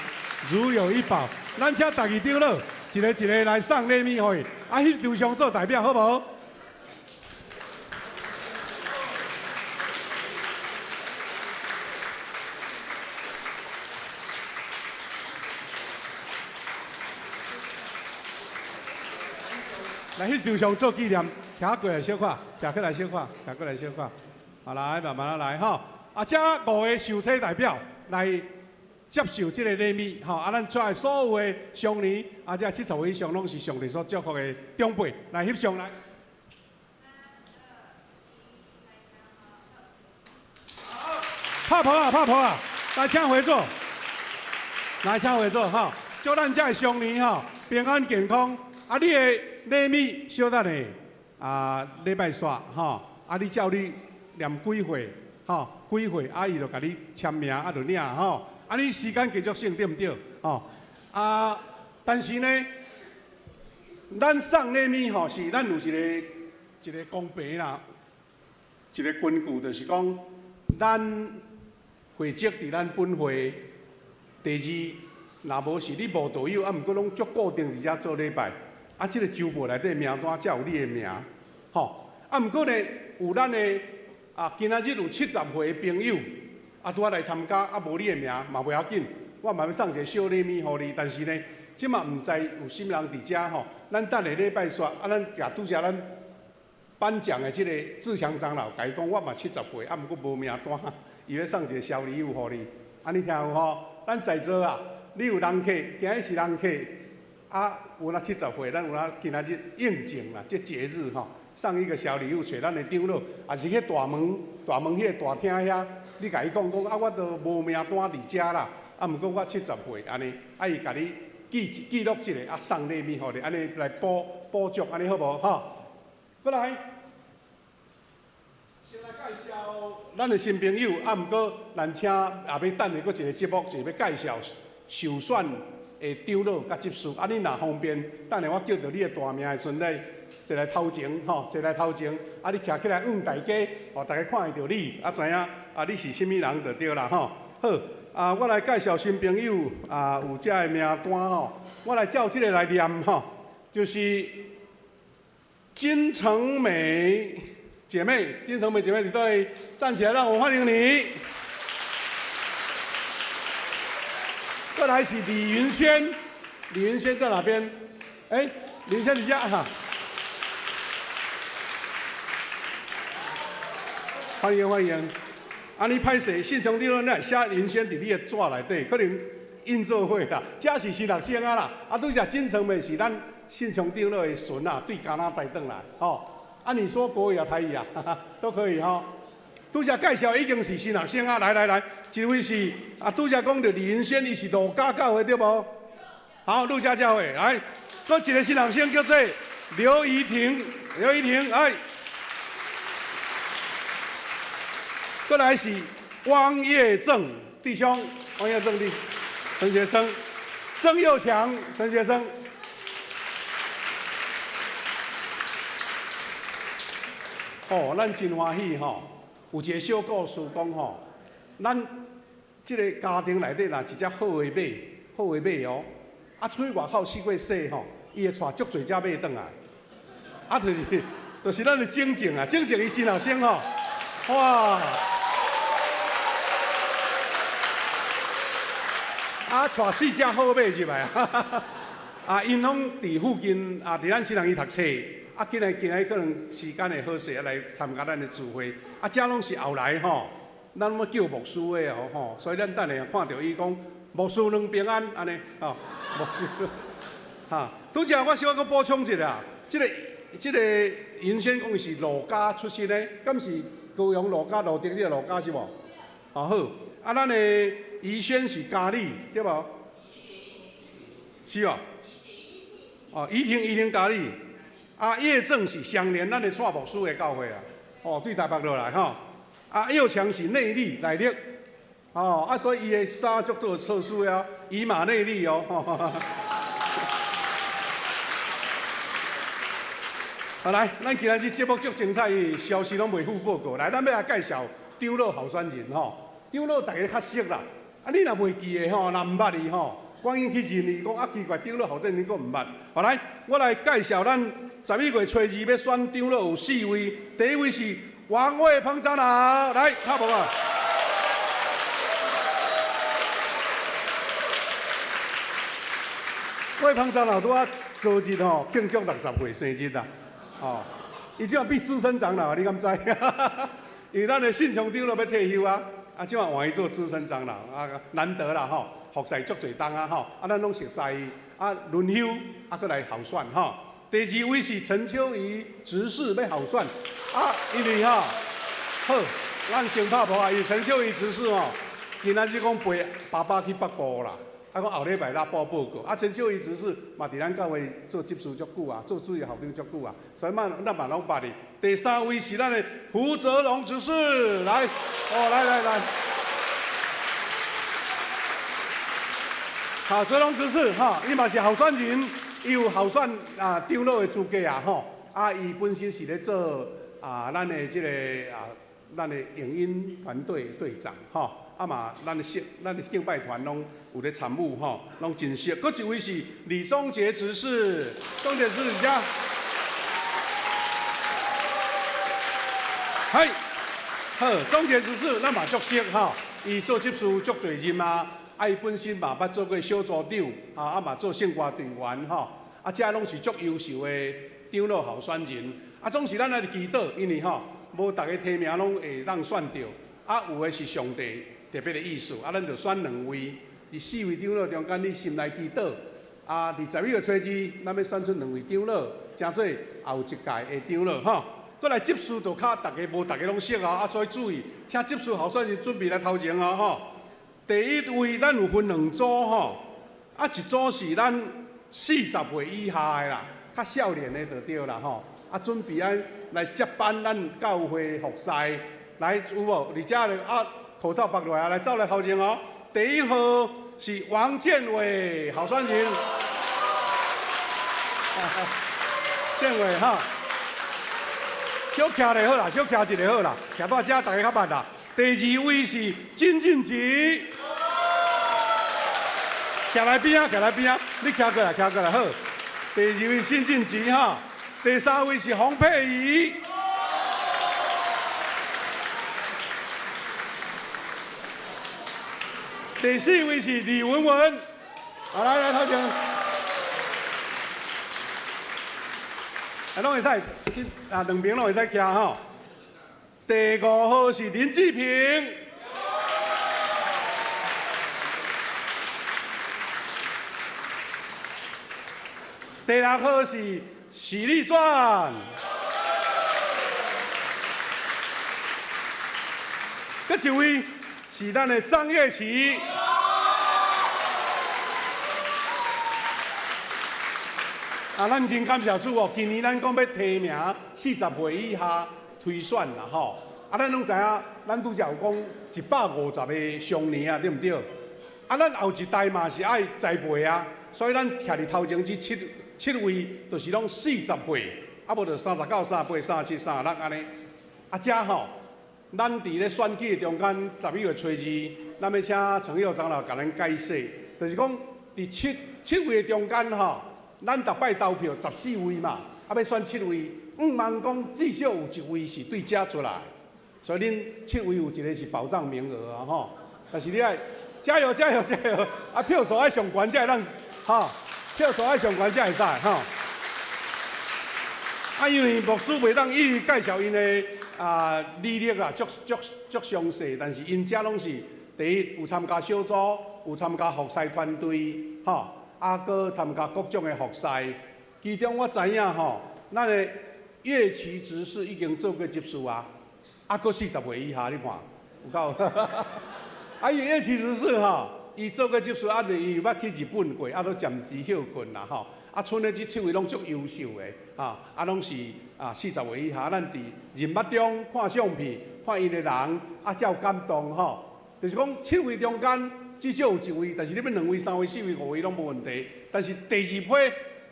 如有一寶，咱請逐个長老一个一个來送禮物予伊，啊，翕張相做代表好無？來翕張相做紀念，徛過來小可，徛起來小可，徛過來小可，好來，慢慢仔來吼。啊，這5個受洗代表來接受這個禮物，吼。啊，咱遮所有的上年，啊，這70歲以上攏是上帝所祝福的長輩，來翕相來。拍婆啊，拍婆啊，來請回座，來請回座吼。祝咱遮的上年吼平安健康。啊，你的禮物小等下啊，禮拜煞吼，啊，你照你念幾歲吼，幾歲啊，伊就共你簽名啊，就領吼。啊，你時間繼續省對毋對？吼啊，但是呢，咱送禮物吼是咱有一個公平啦，一個根據，就是講咱會籍佇咱本會，第二，若無是你無道友，啊，毋過攏足固定佇遮做禮拜。啊，這個周報內底名單才有你的名，吼。啊，毋過呢，有咱的啊，今仔日有七十歲的朋友啊，拄仔來參加，啊，無你的名嘛袂要緊，我嘛欲送一个小禮物予你。但是呢，這馬毋知有啥物人佇遮吼，咱等下禮拜煞，啊，咱共拄才咱頒獎的這个志強長老，共伊講，我嘛七十歲，啊，毋過無名單，伊欲送一个小禮物予你。按呢聽有吼？咱在座啊，你有人客，今日是人客，啊，有那七十歲，咱有那今仔日應景啦，這節日吼，送一個小禮物，揣咱的長老，抑是去大門，大門彼個大廳遐，你共伊講講，啊，我都無名單佇遮啦，啊，毋過我七十歲，按呢，啊，伊共你記記錄一下，啊，送禮物予你，按呢來補補足，按呢好無吼？過來，先來介紹咱的新朋友，啊，毋過咱請也欲等下閣一个節目，是欲介紹受選的長老佮執事。啊，你若方便，等下我叫著你的大名的時陣，來坐來頭前，吼，坐來頭前，啊，你徛起來向大家，予大家看會著你，啊，知影啊，你是啥物人就對啦，吼。好，啊，我來介紹新朋友，啊，有這个名單吼，我來照這个來念吼，就是金城美姐妹，金城美姐妹，你對，站起來，讓我歡迎你。過來是李雲軒，李雲軒在哪邊？欸，李雲軒你家哈？歡迎歡迎。啊，你歹勢，信長你攏來寫雲軒佇你的紙內底，可能印做伙啦。這是新學生啊啦，啊，拄才金城美是咱信長長老的孫啊，對加拿大轉來，吼。啊，你說國語啊、台語啊，哈哈，都可以吼。拄才介紹已經是新學生啊，來來來，一位是啊，拄才講著李雲軒，伊是路加教會對無？好，路加教會來，閣一个新學生叫做劉怡婷，劉怡婷，來。閣來是汪業正弟兄，汪業正弟，陳學生，曾佑強，陳學生。哦，咱真歡喜吼，有一个小故事講吼，咱這个家庭內底若一隻好的馬，好的馬哦，啊出去外口四界踅吼，伊會帶足濟隻馬轉來，啊就是咱的靜靜啊，靜靜伊新學生吼，哇！啊，帶四隻好馬入來啊！啊，𪜶攏佇附近啊，佇咱新人伊讀冊。啊，今日今日可能時間會好勢，來參加咱的聚會。啊，這攏是後來吼，咱欲叫牧師的哦吼，所以咱等下看著伊講牧師兩平安按呢吼，牧師哈。拄才我小可閣補充一下，這个雲仙講伊是路加出身的，敢是高雄路加路竹這个路加是無？哦好，啊，咱的怡萱是嘉里對無？是無？哦，怡婷怡婷嘉里。啊，葉正是相連咱的蔡牧師的教會啊，哦，對台北落來吼。啊，耀強是內壢內壢，哦，啊，所以伊的衫足多特殊的哦，以馬內利哦。好來，咱今仔日節目足精彩，消息攏袂赴報告。來，咱欲來介紹長老候選人吼。長老大家較熟啦，啊，你若袂記得吼，若毋捌伊吼，趕緊去認伊，講啊奇怪，長老候選人閣毋捌。好來，我來介紹咱11月初二欲選長老有四位，第一位是王衛鵬長老，來，拍無啊？魏鵬長老拄仔昨日吼慶祝60歲生日啦，哦，伊這馬變資深長老啊，你敢知？因為咱的信長長老欲退休啊，啊，這馬換伊做資深長老啊，難得啦吼，服侍足濟冬啊吼，啊，咱攏熟似伊，啊，輪休啊，閣來候選吼。第二位是陳秋怡執事欲候選，啊，因為吼，好，咱先拍噗啊，因為陳秋怡執事吼，今仔日講陪爸爸去北部啦，啊，講後禮拜來報報告，啊，陳秋怡執事嘛佇咱教會做執事足久啊，做主日校長足久啊，所以嘛，咱嘛攏捌伊。第三位是咱的胡澤榮執事，來，哦，來來來，好，澤榮執事，哈，伊嘛是候選人。伊有候選啊長老的資格啊吼，啊伊本身是咧做啊咱的這个啊咱的影音團隊隊長吼，啊嘛咱的聖咱的敬拜團攏有咧參與吼，攏真熟。閣一位是李宗傑執事，宗傑執事佇遮。系，好，总结执事咱嘛足熟吼，伊做执事足济任啊，啊伊本身嘛捌做过小组长，啊嘛做圣歌队员吼，啊这拢是足优秀的长老候选人。啊总是咱爱祈祷，因为吼无逐个提名拢会当选著，啊有的是上帝特别的意思，啊咱就选两位，伫四位长老中间，你心内祈祷。啊，伫11月初二，咱欲选出两位长老，成做也有一届的长老吼。阁来执事就较逐家无逐家拢熟哦，啊，所以注意，请执事候选人准备来头前哦吼。第一位，咱有分两组吼，啊，一组是咱40岁以下的啦，较少年的就对啦吼。啊，准备爱来接班咱教会服侍，来有无？伫遮咧啊，口罩拔落来，来走来头前哦。第一号是王建伟候选人，建伟哈，小徛咧好啦，小徛一下好啦，徛到遮大家较捌啦。第二位是金进吉，徛来边啊，徛来边啊，你徛过来，徛过来好。第二位新进吉哈，第三位是洪佩仪，第四位是李文文，好来来头前，啊拢会使，啊两边拢会使徛吼。第五号是林志平，第六号是许立传，阁一位是咱的张月琪。啊，咱真感谢主哦！今年咱讲欲提名40岁以下推选啦吼。啊，咱拢知影，咱拄才有讲150个少年啊，对毋对？啊，咱后一代嘛是爱栽培啊，所以咱徛伫头前这七位，就是拢40岁，啊无就39、38、37、36按呢。啊，遮吼，咱伫咧选举的中间，11月初二，咱欲请陈佑长老共咱解释，就是讲伫七位的中间吼。咱逐摆投票14位嘛，啊，欲选7位，毋茫讲至少有一位是对遮出来，所以恁7位有一个是保障名额啊吼。但是你爱加油加油加油！啊，票数爱上悬才会当，吼，票数爱上悬才会使吼。啊，因为牧师袂当一一介绍𪜶的啊履历啦，足足足详细，但是𪜶遮拢是第一有参加小组，有参加服侍团队，吼。啊，阁参加各种的服侍，其中我知影吼，咱的乐器执事已经做过执事啊，啊，阁40岁以下，你看有够。啊，伊乐器执事吼，伊做过执事，啊，伊捌去日本过，啊，都暂时歇困啦吼。啊，賰的这7位拢足优秀的，啊，啊，拢是啊40岁以下，咱伫人物中看相片，看𪜶的人，啊，才有感动吼。就是讲7位中间。至少有一位，但是你欲2位、3位、4位、5位拢无问题。但是第二批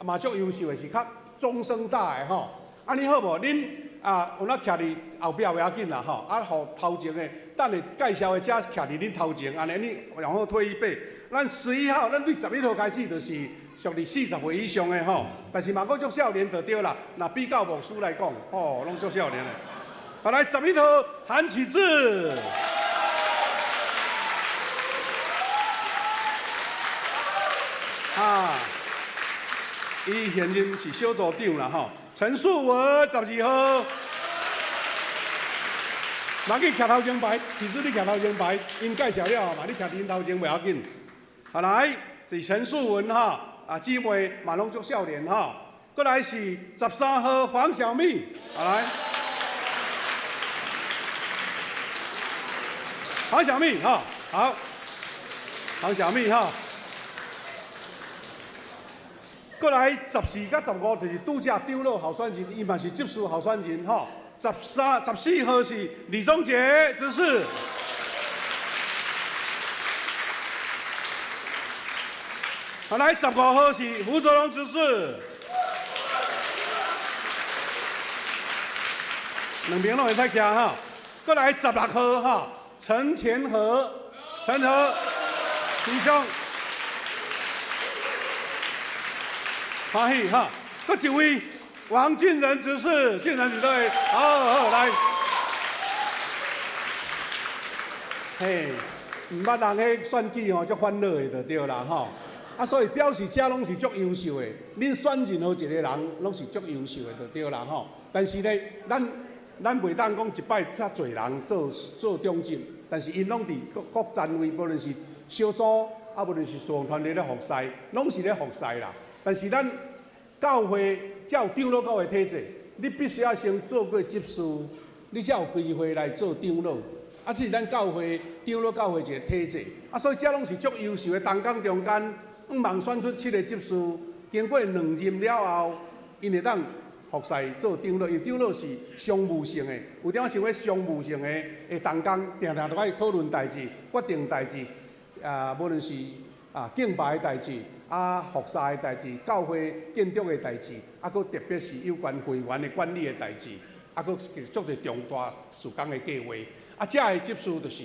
嘛足优秀的，是较中生代的吼。按呢好无？恁啊，有哪徛伫后壁袂要紧啦吼。啊，予头前的，等下介绍的才徛伫恁头前，按呢你往后退一步。咱11号，咱对11号开始就是属于40岁以上的吼。但是嘛，阁足少年就对啦。若比较牧师来讲，吼，拢足少年的。好，来11号韩启智。啊，伊现任是小组长啦吼。陈素文12号，人去徛头前排，其实你徛头前排，𪜶介绍了嘛，你徛𪜶头前袂要紧。好来，是陈素文哈，啊姊妹嘛拢足少年哈。阁来是13号黄小蜜，好来，黄小蜜哈，好，黄小蜜哈。阁来14佮15就是拄才长老候选人，伊嘛是执事候选人吼。13、14号是李宗杰执事。好来，15号是胡卓龙执事。两边拢会使徛吼。阁来16号吼，陈前和，陈和弟兄。欢喜哈，阁一位王俊仁执事，俊仁执事，好好来，嘿，毋捌人彼选举吼，足烦恼的就對啦吼。啊，所以表示遮攏是足優秀的，恁選任何一個人攏是足優秀的就對啦吼。但是呢，咱袂當講一擺遮濟人做長執，但是𪜶攏佇各各單位，無論是小組，啊，無論是事奉團隊咧服侍，攏是咧服侍啦。但是咱教會才有長老教會體制，你必須要先做過執事，你才有機會來做長老。啊，這是咱教會長老教會一個體制。啊，所以這攏是足優秀的同工中間，向望選出七個執事，經過兩任了後，𪜶會當服侍做長老，因為長老是商務性的，有點仔像彼商務性的同工，定定都愛討論代誌、決定代誌，啊，無論是啊敬拜的代誌、啊服侍的代誌、教會建築的代誌，啊，閣特別是有關會員的管理的代誌，啊，閣足濟重大事工的計劃。啊，這个執事就是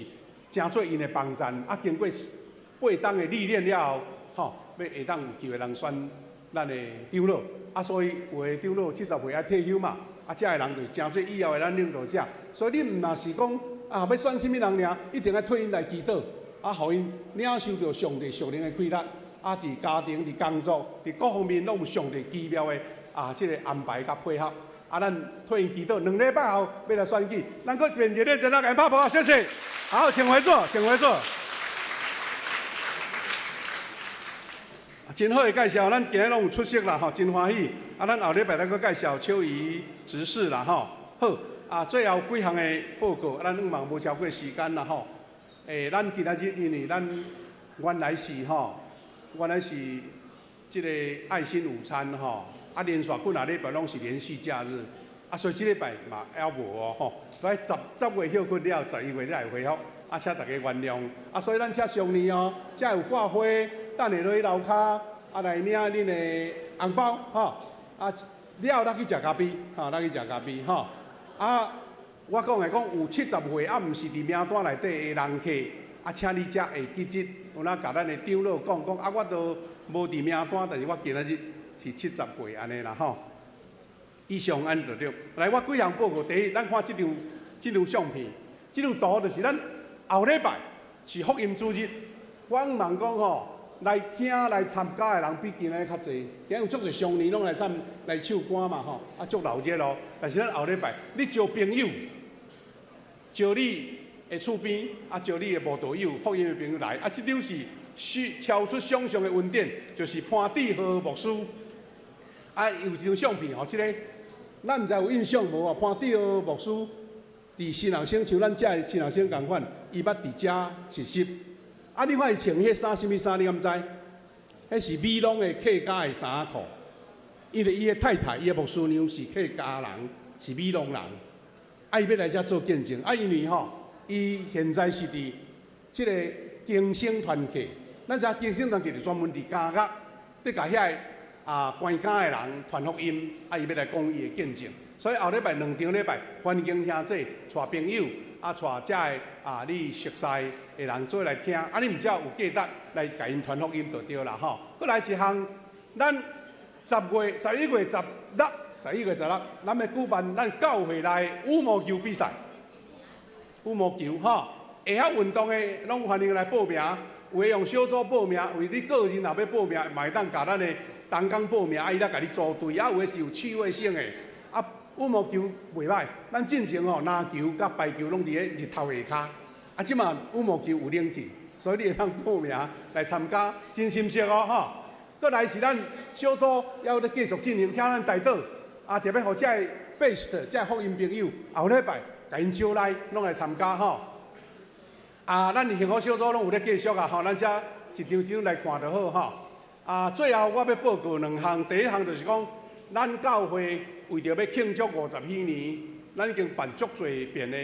誠做𪜶的幫贊，啊，經過八冬的歷練了後，吼，欲會當有機會通選咱的長老。啊，所以有的長老70歲愛退休嘛，啊，這个人就是誠做以後的咱領導者。所以你毋若是講啊，欲選啥物人爾，一定愛替𪜶來祈禱，啊，予𪜶領受著上帝屬靈的氣力，啊，佇家庭、佇工作、佇各方面攏有上帝奇妙的啊，這个安排佮配合。啊，咱替𪜶祈禱，兩禮拜後欲來選舉，咱閣一遍熱烈掌聲共拍噗，謝謝。好，請回座，請回座。真好的介紹，咱今日攏有出席啦，吼，真歡喜。啊，咱後禮拜再閣介紹秋怡執事啦，吼。好，啊，最後幾項的報告，啊，咱向望無超過時間啦，吼。咱今仔日因為咱原來是吼，原來是這個愛心午餐吼，啊，連續幾若禮拜攏是連續假日，啊，所以這禮拜嘛猶無哦，吼。所以十月歇睏了，11月才會恢復，啊，請大家原諒。啊，所以咱請上年哦，才有掛花。等下落去樓跤，啊來領恁的紅包，吼！啊了後咱去食咖啡，吼，咱去食咖啡，吼！啊，我講的講有70歲啊，毋是佇名單內底的人客，啊，請你才會記得，有哪共咱的長老講講，啊，我都無佇名單，但是我今仔日是70歲按呢啦，吼！以上按就對。來，我幾項報告，第一，咱看這張相片，這張圖就是咱後禮拜是福音主日，我向望講吼。來聽來參加的人比今仔日較濟，今日有足濟商年攏來參來唱歌嘛吼，啊足鬧熱咯。但是咱後禮拜，你招朋友，招你的厝邊，啊招你的慕道友、福音的朋友來，啊這張是超出想象的恩典，就是潘志豪牧師。啊有一張相片吼，這個咱毋知有印象無啊？潘志豪牧師佇新人省，像咱遮的新人省仝款，伊捌佇遮實習。啊！你看伊穿彼衫，啥物衫？你敢知？彼是美濃的客家的衫褲。因為伊的太太，伊的牧師娘是客家人，是美濃人。啊，伊欲來遮做見證。啊，因為吼，伊現在是佇這個更生團契。咱知影更生團契就專門佇監獄，佇共遐个啊關監的人傳福音。啊，伊欲來講伊的見證。所以後禮拜兩場禮拜，歡迎兄弟帶朋友。啊，帶遮个啊，你熟似的人做來聽，啊，你毋才有價值來共𪜶傳福音就對啦吼。閣來一項，咱10月、11月16、11月16，咱欲舉辦咱教會內羽毛球比賽。羽毛球吼，會曉運動的攏歡迎來報名，有的用小組報名，為你個人若欲報名，嘛會當共咱的同工報名，啊，伊來共你組隊，啊，有的是有趣味性的，啊。羽毛球袂歹，咱進前吼籃球佮排球攏佇咧日頭下跤，啊，這馬羽毛球有冷氣，所以你會當報名來參加，真心適哦吼。閣來是咱小組猶咧繼續進行，請咱代禱，啊，特別予這个 best 這个福音朋友後禮拜共𪜶招來，攏來參加吼。啊，咱幸福小組攏有咧繼續啊吼，咱遮一張張來看就好吼。啊，最後我欲報告兩項，第一項就是講，咱教會。為著欲慶祝50禧年，咱已經辦足濟遍的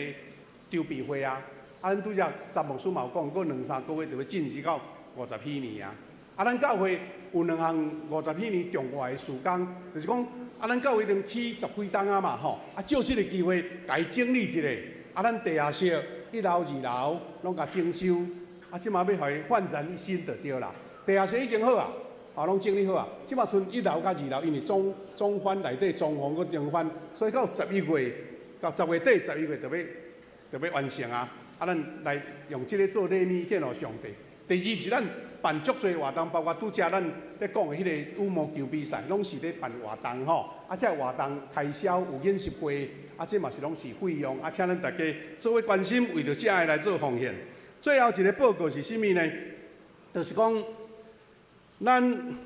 籌備會啊。啊，咱拄才詹牧師嘛有講，閣兩三個月就欲進入到50禧年啊。啊，咱教會有兩項50禧年重要的事工，就是講啊，咱教會已經起十幾冬啊嘛吼。啊，借這個機會，共伊整理一下。啊，咱地下室一樓、二樓攏共整修，啊，這馬欲予伊煥然一新就對啦。地下室已經好啊。啊，攏整理好啊！這馬賰一樓佮二樓，因為總翻內底裝潢閣重翻，所以到11月，到10月底、11月就欲完成啊！啊，啊，咱來用這个做禮物獻予上帝。第二是咱辦足濟活動，包括拄才咱咧講的彼个羽毛球比賽，攏是咧辦活動吼。啊，這个活動開銷有演習會，啊，這嘛是攏是費用。啊，請咱大家做伙關心，為著這个來做奉獻。最後一个報告是啥物呢？就是講，咱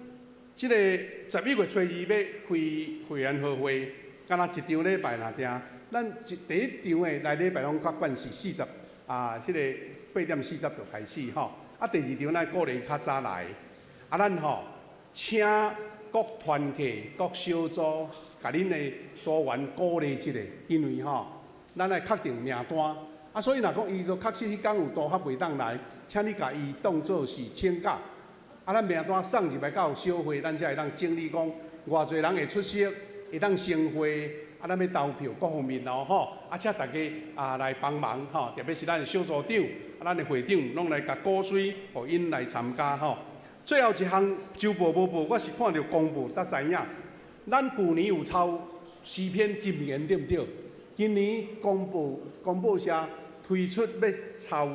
這个11月初二欲開會員和會，敢若一場禮拜爾定。咱一第一場的來禮拜攏較慣是四十啊，這个8點40就開始吼。啊，第二場咱鼓勵較早來。啊，咱吼請各團體、各小組，共恁的組員鼓勵一下，因為吼，咱愛確定名單。啊，所以若講伊都確實彼工有拄合袂當來，請你共伊當做是請假。啊，咱名單送入來到小會，咱才會當整理講偌濟人會出席，會當成會。啊，咱欲投票各方面哦，吼，啊，請大家啊來幫忙吼，特別是咱的小組長、啊，咱的會長，攏來共鼓吹，予𪜶來參加吼。最後一項週報無報，我是看著公報才知影。咱舊年有抄詩篇箴言對毋對？今年公報公報社推出欲抄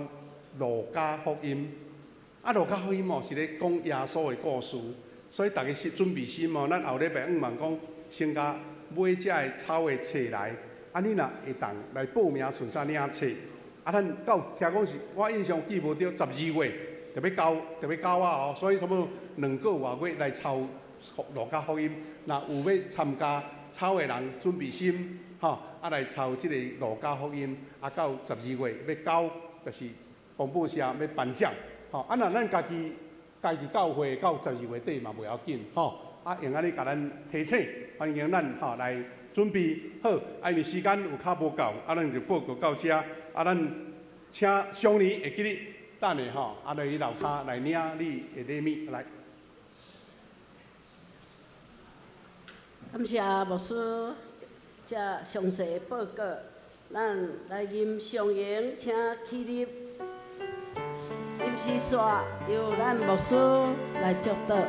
路加福音。啊，路加福音哦是咧講耶穌的故事，所以大家是準備心哦。咱後禮拜五望講先共買這个抄的冊來，啊，你若會當來報名順紲領冊。啊，咱到聽講是，我印象記無著，12月就欲交，就欲交啊哦。所以差不多2個外月來抄路加福音。若有欲參加抄的人，準備心吼，啊來抄這个路加福音。啊，到12月欲交，就是公布社欲頒獎。吼，啊，若咱家己家己教會到12月底嘛袂要緊，吼。啊，用按呢共咱提醒，歡迎咱吼來準備好。啊，因為時間有較無夠，啊，咱就報告到這。啊，咱請雙年會記得等下吼，啊，來去樓跤來領你的禮物來。感謝牧師這詳細的報告，咱來吟上言，請起立。吟詩煞由咱牧師來祝禱。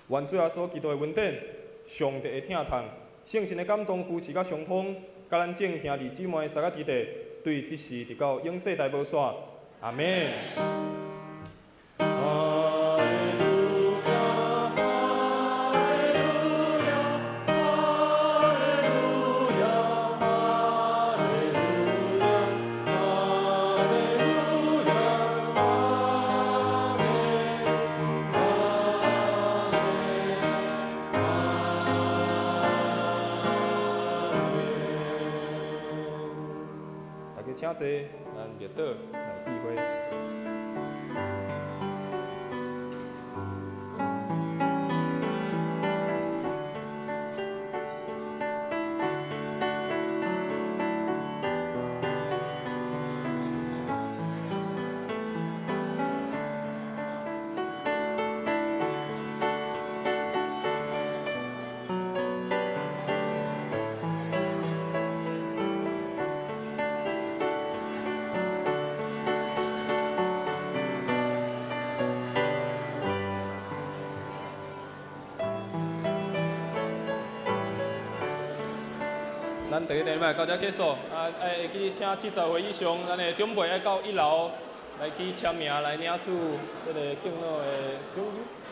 願主耶穌基督的恩典、上帝的疼痛、聖神的感動、扶持佮相通，佮咱眾兄弟姊妹三個弟弟，對這時直到永世代無散。阿們。請坐，咱默禱來閉會。咱第一禮拜到這結束，啊，愛會記請70歲以上，咱的長輩愛到一樓來去簽名，來領取這个敬老的獎品。